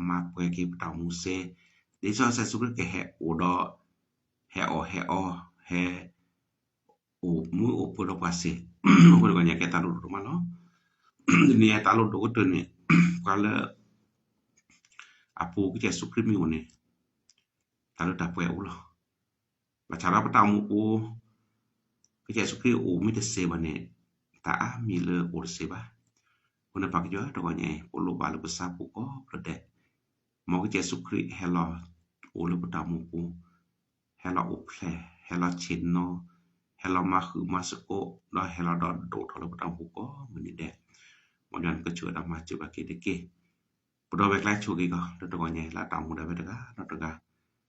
မၤပှဲၤက့ၤပတၢ်အိၣ်မူသ့, ဒ်သိးကစၢ်ယ့ၣ်ၡူးခရံာ်ကဟဲအိၣ်ဒီး ဟဲအီၣ်ဟဲအီ, ဟဲ အိၣ်မူအိၣ်ပၢဒီးပှၤသ့, အဃိတဂီၢ်ညါကဲတၢ်လိၣ်ဒိၣ်ဒိၣ်မးလီၤ. တနံၤအံၤတၢ်လိၣ်ဒိၣ်ကတၢၢ်န့ၣ် ပှၤလၢ အပူၤကစၢ်ယ့ၣ်ၡူးခရံာ်မ့ၢ်အိၣ်န့ၣ် တၢ်လၢတၢ်ပှဲၤအိၣ်လီၤ. ဘၣ်ဆၣ်ဒီးပတၢ်အိၣ်မူပူၤ ကစၢ်ယ့ၣ်ၡူးခရံာ်အိၣ်မ့ၢ်တသ့ဘၣ်န့ၣ် တၢ်အါမံၤလၢအိၣ်တသ့ဘၣ်. အဃိန့ၣ် ပှၤကညီတဂီၢ်ညါအံၤ ပလိၣ်ဘၣ်လၢပသးပူၤကိးဖျၢၣ်ဒဲး, မ်ကစၢ်ယ့ၣ်ၡူးခရံာ်ဟဲလီၤအိၣ်လၢပတၢ်အိၣ်မူပူၤ, ဟဲလီၤအိၣ်ဖျဲၣ်, ဟဲလီၤဆ့ၣ်နီၤ, ဟဲလီၤမၤဃုာ်မၤသကိး, ဒီးဟဲလီၤဒီးဒိၣ်ထီၣ်လၢပတၢ်အိၣ်မူပူၤကိးမုၢ်နံၤဒဲး, မ်ယွၤန့ၣ်ကဆိၣ်ဂ့ၤဒီးမၤစၢၤဘၣ်က့ၤတက့ၢ်. ပဒီပုၢ်ဝဲၢ်ကျါဆိၣ်ဂ့ၤကီး လၢတဂီၢ်ညါအံၤ လၢအတၢ်အိၣ်မူဒၣ်ဝဲတဂၤဒီးတဂၤ,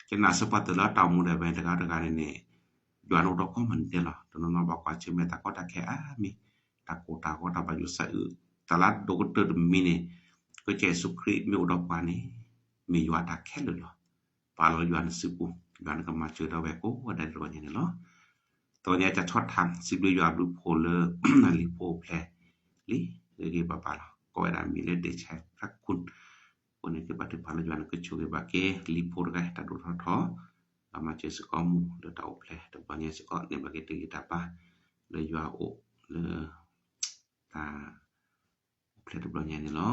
ယနာ်စ့ၢ်ကီးပှၤတဂၤလၢအတၢ်အိၣ်မူဒၣ်ဝဲတဂၤဒီးတဂၤန့ၣ်န့ၣ် ယွၤန့ၣ်အိၣ်ဒီးကိးမုၢ်နံၤဒဲးလီၤ. တနီၤနီၤဘၣ်ကွၢ်ဆၢၣ်မဲာ်တၢ်ကီတၢ်ခဲအါမံၤ, တၢ်ကိၢ်တၢ်ဂီၤ တၢ်ဘၣ်ယိၣ်သးအုး, တၢ်လၢအဒိၣ်ကတၢၢ်တမံၤန့ၣ် ကစၢ်ယ့ၣ်ၡူးခရံာ်မ့ၢ်အိၣ်ဒီးပှၤန့ၣ် မ့ၢ်ယွၤအတၢ်ခဲလၢာ်လီၤ. ပာ်လီၤယွၤနစုပူၤ, ယွၤန့ၣ်ကမၤစၢၤဒၣ်ဝဲကိးဂၤဒဲးတဂီၢ်ညါန့ၣ်လီၤ. တဂီၢ်ညါတၢ်ဆီၣ်ထၢၣ် စံးဘျုးယွၤအဘျုးအဖှိၣ်လၢ လံာ်ဖိအိၣ်ဖျဲၣ်လံ ဂ့ၤဂ့ၤဘၣ်ဘၣ်လီၤ. ကိးဝဲဒၣ်မံၤလၢ ဒ့ၣ်ဆဲးဖရၣ်ခူၣ်, အဃိန့ၣ် ကဘၣ်ထုကဖၣ်လၢယွၤန့ၣ် ကဆိၣ်ဂ့ၤဘၣ်က့ၤ လံာ်ဖိတဂၤတၢ်ဒိၣ်ထီၣ်ထီ, ဒီးမၤစၢၤစ့ၢ်ကီးမုၢ်လၢတၢ်အိၣ်ဖျဲၣ်တဘျီညါစ့ၢ်ကီး န့ၢ်ဘၣ်က့ၤတဂ့ၤတၢ်ဘါ လၢယွၤအိၣ်လၢ တၢ် အိၣ်ဖျဲၣ်တဘျီညါန့ၣ်လီၤ.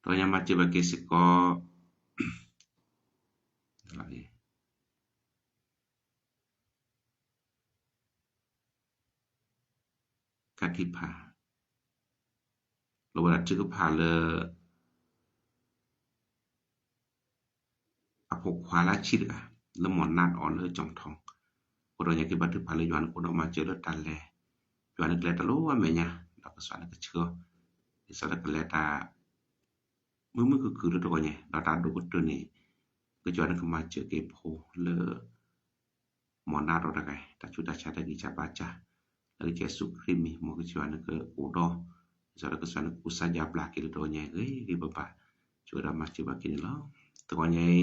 တဂီၢ်ညါမၤစၢၤဘၣ်က့ၤစ့ၢ်ကီး ကးတံၢ်ဖး လီၤဝဲဒၣ်ထုကဖၣ်လၢ အဖိခွါလၢအဆံးတဂၤ လၢမီၢ်နၢ်အီၤလၢကၠီၣ်ထီ, အဃိတဂီၢ်ညါက့ၤဘါထုကဖၣ်လၢယွၤန့ၣ် ကအိၣ်ဒီးမၤစၢၤလၢတၢ်လဲၤ, ယွၤန့ၣ်ကလဲၤတၢ်လၢအမဲာ်ညါ ဒီးကစၢ်န့ၣ်ကဆှၢအီၤ, ဒ်သိးလၢကလဲၤတၢ် မုာ်မုာ်ခုၣ်ခုၣ်လၢတဂီၢ်ညါ ဒီးတၢ်ဒိၣ်ကတၢၢ်န့ၣ် ကစၢ်ယွၤန့ၣ်ကမၤစၢၤက့ၤဖိလၢ မီၢ်နၢ်အီၤတဂၤ တၢ်ဆူးတၢ်ဆါတၢ်ဂံၢ်စၢ်ဘါစၢ်, လၢကစၢ်ယ့ၣ်ၡူးခရံာ်မံၤ မ်ကစၢ်ယွၤန့ၣ်ကအိၣ်ဒီး, ဒ်သိးလၢကစၢ်ယွၤန့ၣ်ကူစါယါဘျါက့ၤလၢတဂီၢ်ညါ ဂ့ၤဂ့ၤဘၣ်ဘၣ်, ဆိၣ်ဂ့ၤဒီးမၤစၢၤဘၣ်က့ၤန့ၣ်လီၤ. တဂီၢ်ညါ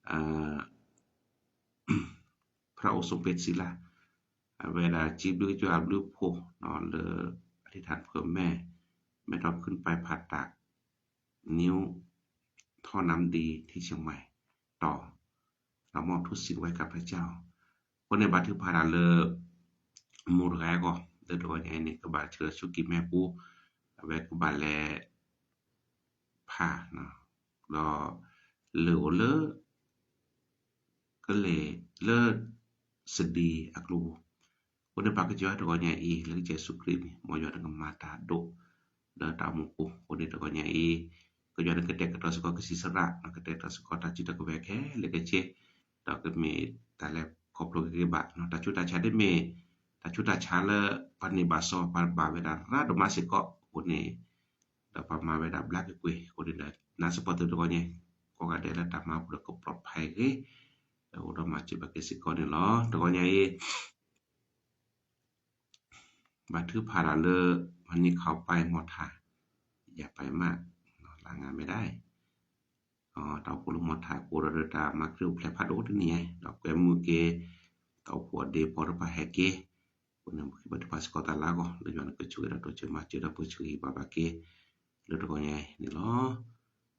အံၤ พระโอสถเปตศิลา အဝဲဒၣ်စံးဘျုးကစၢ်ယွၤအဘျုးအဖှိၣ်လၢ อธิษฐานเผื่อแม่ แม่ทองขึ้นไปผ่าตัด ท่อน้ำดีที่เชียงใหม่ ต่อ เรามอบทุกสิ่งไว้กับพระเจ้า အဃိန့ၣ် ဘၣ်ထုကဖၣ်တၢ်လၢ မိၢ်တဂၤအဂီၢ် လၢတဂီၤညါအံၤန့ၣ် ကဘၣ်ဆှၢဆူကံၢ်မဲပူၤ အဝဲကဘၣ်လဲၤ ဖး ဒီး လၢၢ်အိၣ်လၢ ကလဲၤလၢ စဒံအကျိပူၤ အဃိန့ၣ် ပကစၢ်ယွၤတဂီၤညါအံၤ လၢကစၢ်ယ့ၣ်ၡူးခရံာ်အမံၤ မ်ယွၤနကမၤတၢ်ဒိၣ် လၢတၢ်အိၣ်မူပူၤ အဃိန့ၣ်တဂီၤညါအံၤ ကစၢ်ယွၤနကတဲာ်ကတီၤစ့ၢ်ကီးကစံးစရၣ် ကတဲာ်ကတီၤစ့ၢ်ကီးတၢ်စုတၢ်ကဝဲၤခဲလၢာ်ခဲဆ့ ဒီးကမ့ၢ်တၢ်လဲၤခီဖျိက့ၤဘၣ် တၢ်ဆူးတၢ်ဆါဒ်မ့ၢ် တၢ်ဆူးတၢ်ဆါလၢ ပှၤန့ၢ်ဘၣ်စီၤ ပှၤဘၣ်ဝဲဒၣ်ရၣ်ဒိၣ်မးစ့ၢ်ကီး အဃိန့ၣ် ဒီးပှၤမၤဝဲဒၣ်ဘျါက့ၤကွံာ် အဃိန့ၣ်ဒီး နာ်စ့ၢ်ကီးသုတဂီၤညါ ကိးဂၤဒဲးလၢတၢ်မၤပူၤဒီးကပျီဖးဂ့ၤ ဒီးအိၣ်ဒီးမၤစၢၤဘၣ်က့ၤစ့ၢ်ကီးန့ၣ်လီၤ. တဂီၤညါအံၤ ဘၣ်ထုကဖၣ်တၢ်လၢ วันนี้เขาไปมอไซค์ อย่าไปมาก ลางานไม่ได้ တၢ်အိၣ်ဖှိၣ်လၢမီၤထး ကအိၣ်ဒီးတၢ်မၤခရံာ်အိၣ်ဖျဲၣ်ဖးဒိၣ်တနံၤညါ ဒီးကွဲမုာ်က့ၤ တၢ်အိၣ်ဖှိၣ်အဒ့ဖိတဖၣ်ဟဲက့ၤ အဃိန့ၣ်ပကဘၣ်ထုကဖၣ်စ့ၢ်ကီးတၢ်လၢအဂီၢ် လၢယွၤနကဆိၣ်ဂ့ၤဒီးတိစၢၤမၤစၢၤဒီးပှၤဆှၢဟ့ၣ်ပှၤဘၣ်က့ၤ လၢတဂီၤညါအံၤန့ၣ်လီၤ.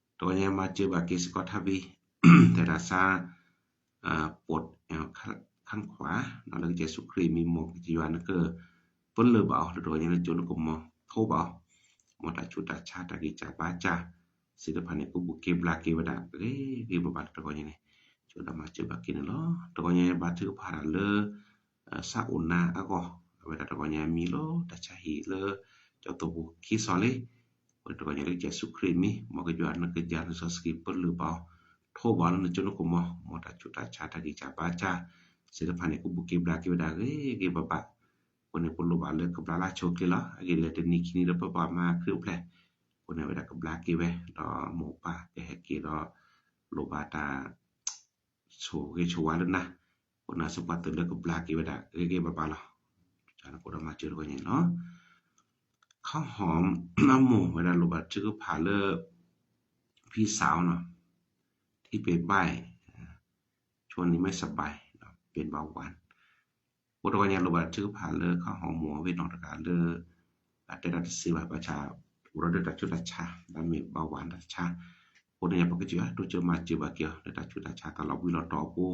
တဂီၤညါမၤစၢၤဘၣ်က့ၤစ့ၢ်ကီးထါဘံ တၢ်ဆါ ပှၤ ခၣ်ခွါ လၢကစၢ်ယ့ၣ်ၡူးခရံာ်အမံၤ မ်ကစၢ်ယွၤနက ပလၢၢ်ဘၣ်အီၤ လၢတဂီၤညါလၢကၠိနကမီၤ ထိဘၣ်အီၤ မ်တၢ်ဆူးတၢ်ဆါ တၢ်ဂံၢ်စၢ်ဘါစၢ် သ့ၣ်တဖၣ်န့ၣ် ကဘူးက့ၤဘျါက့ၤဝဲဒၣ် ဂ့ၤဂ့ၤဘၣ်ဘၣ်လၢတဂီၤညါန့ၣ် ဆိၣ်ဂ့ၤဒီးမၤစၢၤဘၣ်က့ၤန့ၣ်လီၤ. တဂီၤညါဘၣ်ထုကဖၣ်တၢ်လၢ စးအိၣ်နါအဂီၢ် အဝဲဒၣ်တဂီၤညါအမံၤလီၤ တၢ်ဆါဟံၣ်လၢ ကၠီၤသိၣ်ပူၤခံစီၤလံ အဝဲတဂီၤညါလၢကစၢ်ယ့ၣ်ၡူးခရံာ်အမံၤ မ်ကစၢ်ယွၤနကယၤနစီဆှံပလၢၢ်ဘၣ်အီၤ ထိဘၣ်အီၤလၢနကၠိနကမီၤ မ်တၢ်ဆူးတၢ်ဆါ တၢ်ဂံၢ်စၢ်ဘါစၢ် သ့ၣ်တဖၣ်န့ၣ် ကဘူးက့ၤဘျါက့ၤဝဲဒၣ်ဂ့ၤဂ့ၤဘၣ်ဘၣ် အဃိန့ၣ် ပလိၣ်ဘၣ်လၢကဘျါလၢဆိၣ်ချ့လီၤ. အဂ့ၢ်ဒ်လဲၣ် တနံၤခံနံၤဒီးပဘၣ်မၤခရံာ်အိၣ်ဖျဲၣ် အဃိန့ၣ်ဝဲဒၣ်ကဘျါက့ၤဝဲ ဒီးမိၢ်ပၢ်ကဟဲက့ၤဒီး လိၣ်ဘၣ်တၢ် ဆိၣ်ဂ့ၤဆိၣ်ဝါလၢနၤ အဃိန့ၣ်စ့ၢ်ကီးသုလၢကဘျါက့ၤဝဲဒၣ်ဂ့ၤဂ့ၤဘၣ်ဘၣ်လီၤ. ကဒီးမၤစၢၤတဂီၤညါန့ၣ်လီၤ. ခီၣ်ဟီၣ်အမိၢ်ဝဲဒၣ်လိၣ်ဘၣ်ထုကဖၣ်လၢ ဖံစၢ်အီၤနီၤ ထံပ့ၤဘၣ် ချိုနေမ့ၢ်စဘၣ် ပ့ၤဘၣ်ဝၣ် အဃိတဂီၤညါလိၣ်ဘၣ်ထုကဖၣ်လၢခီၣ်ဟီၣ်မိၢ်အဝဲနီၢ်တဂၤလၢ အတဲဒၣ်တသ့ဘၣ် ဘၣ်ဆၣ် အိၣ်ဒီးတၢ်ဆူးတၢ်ဆါ ဘၣ်မ့ၢ်ဘၣ်ဝၣ်တၢ်ဆါ အဃိန့ၣ် ပကစၢ်ယွၤတိစၢၤမၤစၢၤဘၣ်က့ၤအီၤ လၢတၢ်ဆူးတၢ်ဆါတၢ်လီၤဘှံးလီၤတီၤအပူၤ က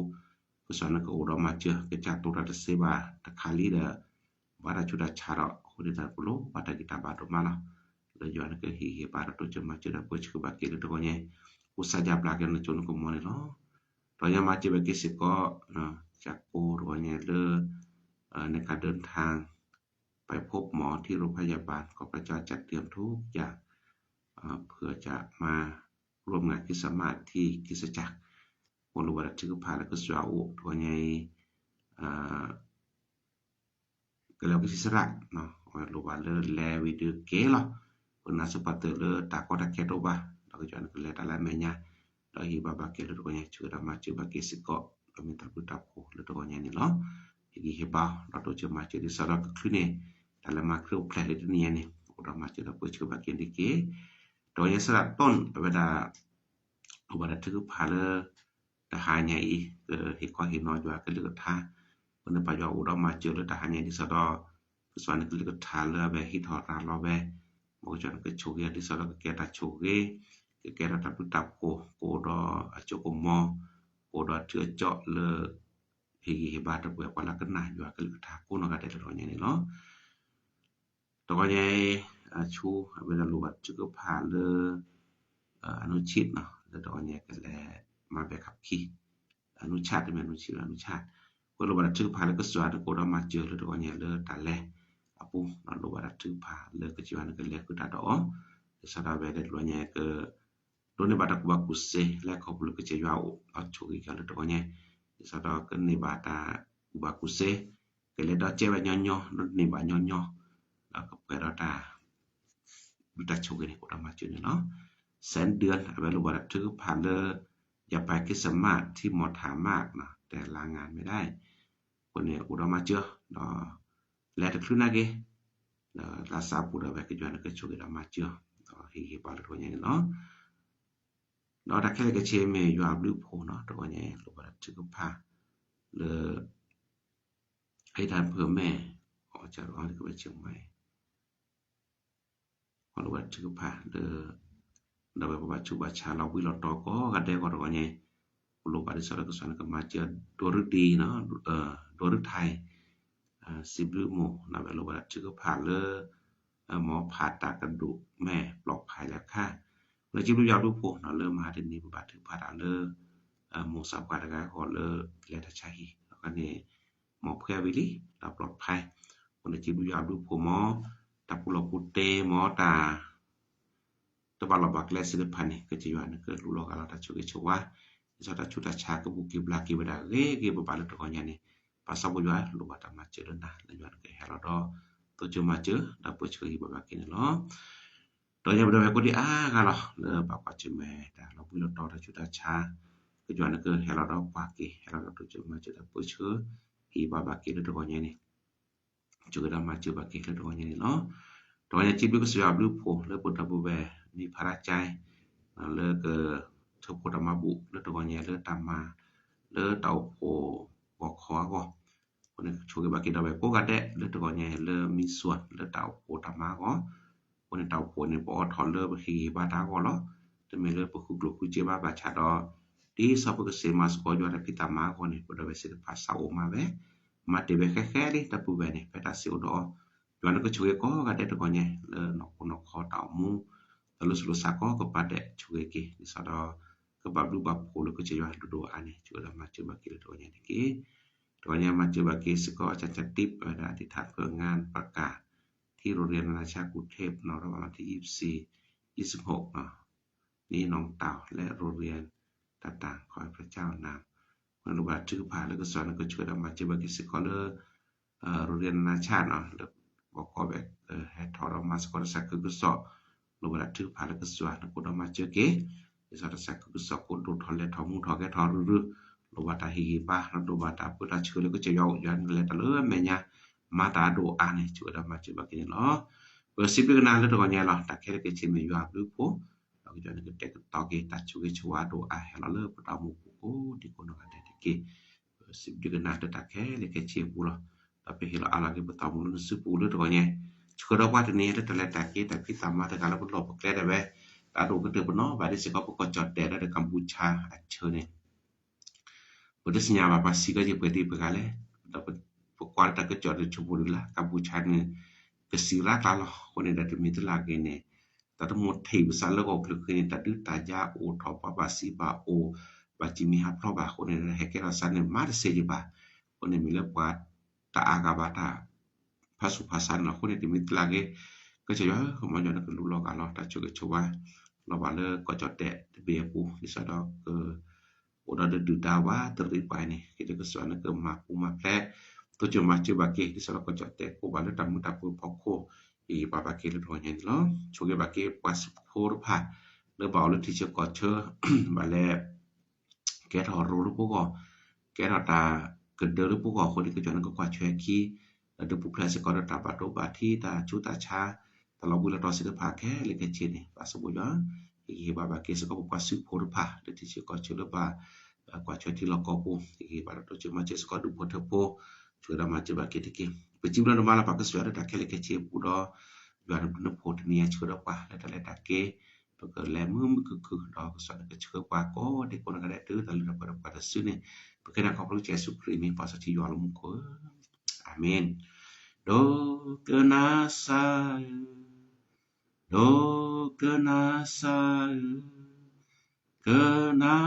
စၢ်နကအိၣ်ဒီးမၤစၢၤ ကစၢ်တိၢ်တၢ်တသ့ဘၣ်တခါလံဒီး ဘၣ်တၢ်ဆူးတၢ်ဆါဒီး အဃိန့ၣ်တၢ်ပလိၣ်ဘၣ်တၢ်ဂံၢ်တၢ်ဘါဒိၣ်မးလီၤ. လၢယွၤနကဟ့ၣ်ဂံၢ်ဟ့ၣ်ဘါဒီးတိစၢၤမၤစၢၤဒီးပၢဆှၢဘၣ်က့ၤလၢတဂီၤညါ အိၣ်စါယါဘျါက့ၤနကၠိနကမီၤန့ၣ်လီၤ. တဂီၤညါမၤစၢၤဘၣ်က့ၤစ့ၢ်ကီး ကၠၢ်ကိတဂီၤညါလၢ ในการเดินทาง ไปพบหมอที่โรงพยาบาล ขอพระเจ้าจัดเตรียมทุกอย่าง เพื่อจะมาร่วมงานคริสต์มาสที่คริสตจักร မ်လိၣ်ဘၣ်တၢ်ထုကဖၣ်လၢကစၢ်ယွၤအိၣ်တဂီၤညါအံၤ ကလဲၤကဆံစရၣ် အဝဲလိၣ်ဘၣ်လၢလဲၤဝံၤဒုးက့ၤလီၤ. ပနာ်စ့ၢ်ကီးသုလၢတၢ်ကီတၢ်ခဲတအိၣ်ဘၣ် ဒီးကစၢ်နကလဲၤတၢ်လၢအမဲာ်ညါ ဒီးဟ့ၣ်ဘၣ်ဘၣ်က့ၤလၢတဂီၤညါ ဆိၣ်ဂ့ၤဒီးမၤစၢၤဘၣ်က့ၤစ့ၢ်ကီး ဒီးမ့ၢ်တၢ်ဘျုးတၢ်ဖှိၣ်လၢတဂီၤညါန့ၣ်လီၤ. ဟ့ၣ်ဂံၢ်ဟ့ၣ်ဘါ ဒီးတိစၢၤမၤစၢၤဒ်သိးဒီးကချုးန့ၣ် တၢ်လၢမၤခရံာ်အိၣ်ဖျဲၣ်လၢတနံၤညါန့ၣ် အိၣ်ဒီးမၤစၢၤဒီးပၢဆှၢဘၣ်က့ၤန့ၣ်တက့ၢ်. တဂီၤညါစရၣ်တိၢ် အဝဲဒၣ် လိၣ်ဘၣ်တၢ်ထုကဖၣ်လၢ တဟါညါအံၤ ကဟ့ၣ်ခီဟ့ၣ်နီၤယွၤကလုၢ်ကထါ အဃိန့ၣ် ပၢ်ယွၤအိၣ်ဒီးမၤစၢၤလၢတဟါညါအံၤဒ်သိးဒီး ကစၢ်နကလုၢ်ကထါလၢအဝဲဟ့ၣ်ထီၣ်ရၤလီၤဝဲ မ်ကစၢ်နကဆိၣ်ဂ့ၤဒ်သိးဒီးကကဲတၢ်ဆိၣ်ဂ့ၤ ကကဲထီၣ်တၢ်ဘျုးတၢ်ဖှိၣ် ကအိၣ်ဒီးအစိကမီၤ ကအိၣ်ဒီးထံအကၠီၣ်လၢ ဟ့ၣ်ဂံၢ်ဟ့ၣ်ဘါတပှဲၤပှၤလၢကနၣ်ယွၤကလုၢ်ကထါကိးနီၢ်ဂၤဒဲးလၢတဂီၤညါန့ၣ်လီၤ. တဂီၤညါအံၤ ဆူအဝဲဒၣ်လိၣ်ဘၣ်တၢ်ထုကဖၣ်လၢ အနုချစ် လၢတဂီၤညါကလဲၤမၤဘဲခီၣ်ခံ အနုချစ် တမ့ၢ်အနုချစ် အနုချစ် အဃိလိၣ်ဘၣ်တၢ်ထုကဖၣ်လၢကစၢ်ယွၤနကအိၣ်ဒီးမၤစၢၤလၢတဂီၤညါလၢတၢ်လဲၤ အပူၤ ဒီးလိၣ်ဘၣ်တၢ်ထုကဖၣ်လၢကစၢ်ယွၤနကလဲၤဃုာ်တၢ်ဒီးအီၤ ဒ်သိးဒီးအဝဲဒၣ်တဂီၤညါက ဒိးန့ၢ်ဘၣ်တၢ်ကူၣ်ဘၣ်ကူၣ်သ့ လၢခီဖျိလၢကစၢ်ယွၤအအိၣ် ဒီးဆိၣ်ဂ့ၤက့ၤလၢတဂီၤညါ ဒ်သိးဒီးကန့ၢ်ဘၣ်တၢ်ကူၣ်ဘၣ်ကူၣ်သ့ ကလဲၤဒီးကဲဝဲညီညီ ဒီးန့ၢ်ဘၣ်ညီညီ ဒီးကပှဲၤဒီးတၢ် ဘျုးတၢ်ဆိၣ်ဂ့ၤန့ၣ် ကအိၣ်ဒီးမၤစၢၤန့ၣ်လီၤ. စဲဒၢၣ် အဝဲလိၣ်ဘၣ်တၢ်ထုကဖၣ်လၢ อย่าไปคริสต์มาสที่มอไซค์ တဲလါငါမ့ၢ်ဒၣ် အဃိန့ၣ် အိၣ်ဒီးမၤစၢၤ ဒီး လဲၤတချုးနာ်က့ၤ ဒီးလါစးပူၤဒီးဝဲကစၢ်ယွၤနကဆိၣ်ဂ့ၤဒီးမၤစၢၤ ဒီးဟ့ၣ်ဂံၢ်ဟ့ၣ်ဘါလၢတဂီၤညါန့ၣ်လီၤ. ဒီးတၢ်ခဲလၢာ်ခဲဆ့မ့ၢ်ယွၤအဘျုးအဖှိၣ်နီၤ တဂီၤညါအံၤ လိၣ်ဘၣ်တၢ်ထုကဖၣ်လၢ အံၤတၢ်ဖုမဲာ် အီၣ်ကၢ်အီၤလၢကဘဲဆ့ၣ်မး အလိၣ်ဘၣ်တၢ်ထုကဖၣ်လၢ ဒီးဝဲပဘၣ်ဆူးဘၣ်ဆါလီၤဘှံးလီၤတီၤကိးဂၤဒဲးအဂီၢ်တဂီၤညါအံၤ, ပလိၣ်ဘၣ်ဒ်သိးဒီးကစၢ်န့ၣ်ကမၤစၢၤ ဒိရူဒံနီၤ, ဒိရူထၢၣ် စံးဘျုးမိၢ် ဒီးဝဲလိၣ်ဘၣ်ဒၣ်ထုကဖၣ်လၢ မ်ဖးတၢ်ကဒိၣ်မဲာ်ပျီၣ်ဖးလဲၣ်ခါ, လၢစံးဘျုးယွၤဘျုးဖှိၣ်နီၤ လၢမဟါတနံၤပဘၣ်ထုကဖၣ်တၢ်လၢ မိၢ်စၢ်ပှၤတဂၤအဂီၢ်လၢလဲၤတၢ်ဆါဟံၣ် အဃိန့ၣ် မ်ဖှဲဝံၤလံ တၢ်ပျီၣ်ဖး, အဃိန့ၣ်စံးဘျုးယွၤဘျုးဖှိၣ်မ် တၢ်ပူၤလီၢ်ပူၤတ့မ်တၢ် တဘၣ်လီၢ်ဘၣ်ကျဲသ့ၣ်တဖၣ်န့ၣ် ကစၢ်ယွၤန့ၣ်ကလူလီၤဂာ်လီၤတၢ်ဆိၣ်ဂ့ၤဆိၣ်ဝါ, ဒ်သိးတၢ်ဆူးတၢ်ဆါကပူၤက့ၤဘျါက့ၤဝဲဒၣ်ဂ့ၤဂ့ၤဘၣ်ဘၣ်လၢတဂီၤညါန့ၣ်, ပၢ်စီၤပီယွၤလိၣ်ဘၣ်တၢ်မၤစၢၤလၢနၤ လၢယွၤန့ၣ်ကဟဲလီၤဒီး တိစၢၤမၤစၢၤ ဒီးပၢဆှၢဟံၣ်ဘၣ်ဘၣ်က့ၤန့ၣ်လီၤ. ဒီးယပဒီပုၢ်ဝဲၢ်ကိးဒံးအါဂၤလီၤ လၢဘၣ်ကွၢ်ဆၢၣ်မဲာ်တၢ်လီၤဘှံးလီၤတီၤတၢ်ဆူးတၢ်ဆါ, ကစၢ်ယွၤန့ၣ်ကဟဲလီၤဒီးကွၢ်က့ၤ ဟဲလီၤဒီးတိစၢၤမၤစၢၤဒီးပၢဆှၢ ဟံၣ်ဘၣ်ဘၣ်က့ၤလၢတဂီၤညါန့ၣ် ဆိၣ်ဂ့ၤဒီးမၤစၢၤဘၣ်က့ၤလၢတဂီၤညါန့ၣ်လီၤ. တဂီၤညါစံးဘျုးကစၢ်ယွၤဘျုးဖှိၣ်လၢပဒီပုၢ်ဝဲၢ် မံၤဖါရါကၠဲ လၢက ထၢဖှိၣ်တၢ်မၤဘူၣ်လၢတဂီၤညါလၢတၢ်မၤ လၢတၢ်အိၣ်ဖှိၣ်ဂီၤခီအဂီၢ်, အဃိန့ၣ် ဆိၣ်ဂ့ၤဘၣ်က့ၤဒီးဝဲကိးဂၤဒဲးလၢတဂီၤညါလၢမံၤစွၢၣ်လၢတၢ်အိၣ်ဖှိၣ်တၢ်မၤအဂီၢ်, အဃိန့ၣ် တၢ်အိၣ်ဖှိၣ်န့ၣ် ပအိးထီၣ်လၢပဟ့ၣ်ဂံၢ်ဟ့ၣ်ဘါတၢ်အဂီၢ်လီၤ. တမ့ၢ်လၢပဃုကျိၣ်ဃုစ့ဘၣ်ဘၣ်ဆၣ်ဒီး ဒ်စီၤပကစ့မၤသကိးယွၤတၢ်ဖံးတၢ်မၤအဂီၢ်န့ၣ် ပဒီပုၢ်ဝဲၢ်သ့ၣ်တဖၣ်စးအိၣ်မးဝဲ, မၤတ့ၢ်ဝဲဃဲဃဲလံ ဒီပုၢ်ဝဲၢ်န့ၣ် ဖဲတၢ်စံးအိၣ်ဒီးအီၤ, ယွၤန့ၣ်ကဆိၣ်ဂ့ၤကိးဂၤဒဲးတဂီၤညါ လၢနီၢ်ခိနီၢ်ခီတၢ်အိၣ်မူ တၢ်လိၤစိၤလိၤစးကီးကပၤဒဲးဆိၣ်ဂ့ၤက့ၤ ဒ်သိးဒီး ကဘၣ်ဘျုးဘၣ်ဖှိၣ်လၢကစၢ်ယွၤဒိၣ်ဒိၣ်အါန့ၣ် ဆိၣ်ဂ့ၤဒီးမၤစၢၤဘၣ်က့ၤလၢတဂီၤညါန့ၣ်တက့ၢ်. တဂီၤညါမၤစၢၤဘၣ်က့ၤစ့ၢ်ကီး အစၢ်စၢ်တံး ဝဲဒၣ်အသီတခါဖုဂၤပကၣ် ထံၣ်ရိရံနါဆၣ်ကူၣ်ထ့ၣ် ပနီၣ်ထီၣ်ဘၣ်လီၤထံ ယံးစ့ၢ် ယံးစ့ၢ်မူၣ် န့ၣ်နီၢ်တၢ်လၢရိရံ တၢ်တၢ်ခီဖျိကၢ်နၤ လိၣ်ဘၣ်ထုကဖၣ်လၢကစၢ်န့ၣ် ကဆိၣ်ဂ့ၤဒီးမၤစၢၤဘၣ်က့ၤစ့ၢ်ကီးလၢ ရိရံနါဆၣ်နီၤ လၢပကီၢ်ဘဲၣ် ဟဲထီၣ်ဒီးမၤစ့ၢ်ကီးတၢ်သးခုကစီၣ် လိၣ်ဘၣ်ဒၣ်ထုကဖၣ်လၢကစၢ်န့ၣ် ကအိၣ်ဒီးမၤစၢၤက့ၤ ဒ်သိးတၢ်သးခုကစီၣ်ကအိၣ်ဒိၣ်ထီၣ်လဲၤထီၣ်မူထီၣ်ဂဲၤထီၣ်ရုရု လိၣ်ဘၣ်တၢ်ဟ့ၣ်ဂံၢ်ဘါ လိၣ်ဘၣ်တၢ်ပၢတၢ်ဆှၢလၢကစၢ်ယွၤအိၣ် ယွၤန့ၣ်ကလဲၤတၢ်လၢအမဲာ်ညါ မၤတၢ်အဒိၣ်အါန့ၣ် ဆိၣ်ဂ့ၤဒီးမၤစၢၤဘၣ်က့ၤန့ၣ်လီၤ. ပစံးဘျုးကနၤလၢတဂီၤညါလီၤ တၢ်ခဲလၢာ်ခဲဆ့မ့ၢ်ယွၤအဘျုးအဖှိၣ် ဒီးကစၢ်န့ၣ်ကတဲာ်ကတီၤက့ၤ တၢ်ဆိၣ်ဂ့ၤဆိၣ်ဝါဒိၣ်အါဟဲလီၤလၢပတၢ်အိၣ်မူပူၤကိးဒံကိးနီၢ်ဂၤဒဲးတက့ၢ်. ပစံးဘျုးကနၤလၢတၢ်ခဲလၢာ်ခဲဆ့အပူၤလီၤ. ဒီးပဟ့ၣ်လီၤအါလီၤက့ၤပသးမူလၢနစုပူၤလၢတဂီၤညါ ဆှၢဒီးကွၢ်တနံၤညါလၢတၢ်လဲၤတၢ်က့ၤ တၢ်ဖံးတၢ်မၤတဂၤလၢပလီၢ်ပကျဲဒၣ်ဝဲ တၢ်ဒိၣ်ကတၢၢ်ပနီၢ်ဘၣ်ဒ်စ့ၢ်ကီး ပကီၢ်ကၠီၣ်တဲာ်လၢကမ်ပူၤဆါအဆၢန့ၣ် ပတသ့ၣ်ညါဘၣ်ပှၤစံးကဲက့ၤပှဲၤဒံးပှဲၤဂၤလဲၣ်, ဒီးပကွၢ်လၢတၢ်ကစီၣ်တဆိကမိၣ်ဒ်လဲၣ် ကမ်ပူၤဆါန့ၣ် ကစံးရၣ်ကျါလီၤ. အဃိန့ၣ်ဒီးတမ့ၢ်တလၢ်က့ၤန့ၣ် တၢ်တမိၣ်ထံၣ်ပသးလၢဂီၢ်ကျၢၤဃ့န့ၣ် တၢ်ဒုးတၢ်ယၤအိၣ်ထီၣ် ပှၤဘၣ်စံးဘၣ်အိၣ် ဘၣ်စံးမံဟးဖျိးဘၣ်အဃိန့ၣ် ဟဲကဲထီၣ်သးန့ၣ် မၤတစဲးယံၤဘၣ်. အဃိန့ၣ်မ့ၢ်လၢပှၤတၢ်အါဂၤဘၣ်တၢ် ဖးဆူၣ်ဖးဆါန့ၣ်လီၤ. အဃိန့ၣ် တမ့ၢ်တလၢ်က့ၤ ကစၢ်ယွၤ ကမၤယွၤန့ၣ်ကလူလီၤဂာ်လီၤ တၢ်ဆိၣ်ဂ့ၤဆိၣ်ဝါ လီၤဘၣ်လၢကီၢ်ကၠီၣ်တဲာ်တဘ့ၣ်အပူၤ ဒ်သိးဒီးက အိၣ်ဒီးတဒုၣ်ဒါဝးတရံးပှၤန့ၣ် က့ၤလၢကစၢ်ယွၤန့ၣ်ကမၤပူၤမၤဖျဲး တိစၢၤမၤစၢၤဘၣ်က့ၤ ဒ်သိးဒီးကီၢ်ကၠီၣ်တဲာ်ကအိၣ်ဘၣ်လၢတၢ်မုာ်တၢ်ပၢၤဖီခိၣ် ဟ့ၣ်ဂံၢ်ဘါဘၣ်က့ၤလၢတဂီၤညါန့ၣ်လီၤ. ဆိၣ်ဂ့ၤဘၣ်က့ၤပှၤစူးဖိတဖၣ် လၢဘၣ်အိၣ်လၢထံဆၢကီၢ်ဆၢ ဘၣ်လဲၤ ကဲထီၣ်ရိလၢပဂီၢ် ကဲထီၣ်တၢ်ကဒၢလၢပဂီၢ်အဃိန့ၣ် ကစၢ်ယွၤန့ၣ်ကကွၢ်ထွဲအခံ ဒီးဒုးပူၤဖျဲးစ့ၢ်ကီးဒီးတၢ်ဘၣ်ဒိဘၣ်ထံး တၢ်ဆူးတၢ်ဆါ တၢ်လီၤဘှံးလီၤတီၤသ့ၣ်တဖၣ်ခဲလၢာ်ခဲဆ့န့ၣ် ပၢ်စီၤပီယွၤ ဟ့ၣ်ဂံၢ်ဟ့ၣ်ဘါဘၣ်က့ၤစ့ၢ်ကီးပပှၤစူးဖိတဖၣ် လၢထံဆၢကီၢ်ဆၢလၢဘၣ် ကွၢ်ထွဲထံလီၢ်ကီၢ်ပူၤ ဟ့ၣ်ဂံၢ်ဟ့ၣ်ဘါဒီးတိစၢၤမၤစၢၤစ့ၢ်ကီးဒူၣ်ဖိထၢဖိ ဆိၣ်ဂ့ၤဒီးမၤစၢၤဘၣ်က့ၤတက့ၢ်. ပစံးဘျုးနၤမးလၢပှၤကစၢ်ယွၤလၢတၢ်ခဲလၢာ်ခဲဆ့အပူၤဒီး ယွၤန့ၣ်ဘျုးနဖိတနံၤအံၤဆှၢဒီးပှၤလၢတၢ်လဲၤတၢ်က့ၤ ပကလဲၤမုာ်မုာ်ခုၣ်ခုၣ်ဒီးကစၢ်န့ၣ်ကဆှၢပှၤကိးဒံကိးနီၢ်ဂၤဒဲးတုၤတၢ်လၢတၢ်ပှဲၤဒီးပှၤတစုန့ၣ် ပဃ့နၤခီဖျိကစၢ်ယ့ၣ်ၡူးခရံာ်အမံၤ ပၢ်စီဆှံယွၤလၢမူခိၣ်ဧၢ, အၤမ့ၣ်. ဒိကနၣ်စၢ်ဧၢ, ဒိကနၣ်စၢ်ဧၢ, ကနၣ်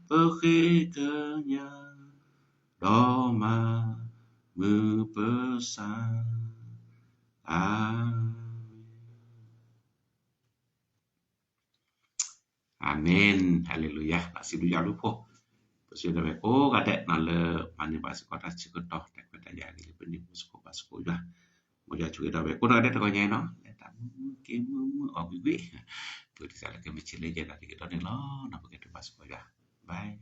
ပဃ့ကညး ဒီးမၤမုာ်ပသး, အၤမ့ၣ်. အၤမ့ၣ်, ဟါလ့လူယၤ, စံးဘျုးယွၤဘျုးဖှိၣ်, ပစံးဘျုးဝဲကိးဂၤဒဲးနီၤ လၢမၤန့ၢ်ဘၣ်စ့ၢ်ကီးတၢ်ဆၢကတီၢ် တၢ်ခွဲးတၢ်ယာ်ဂ့ၤလၢပန့ၢ်ဘၣ်စ့ၢ်ကီးဘၣ်စ့ၢ်ကီးယွၤ, မ်ယွၤဆိၣ်ဂ့ၤဒီးဝဲကိးဂၤဒဲးတဂီၤညါအံၤနီၤ လၢတၢ်မုာ်မုာ်က့ၤမုာ်မုာ်အီၣ်ကွံာ်ကွံာ်, ပကထံၣ်စးလၢကမ့ၢ်ဆ့လၢယဲၢ်နၣ်ရံၣ်ကဒီးန့ၣ်လီၤ. ပကထံၣ်ဘၣ်စ့ၢ်ကီးယွၤ, bye.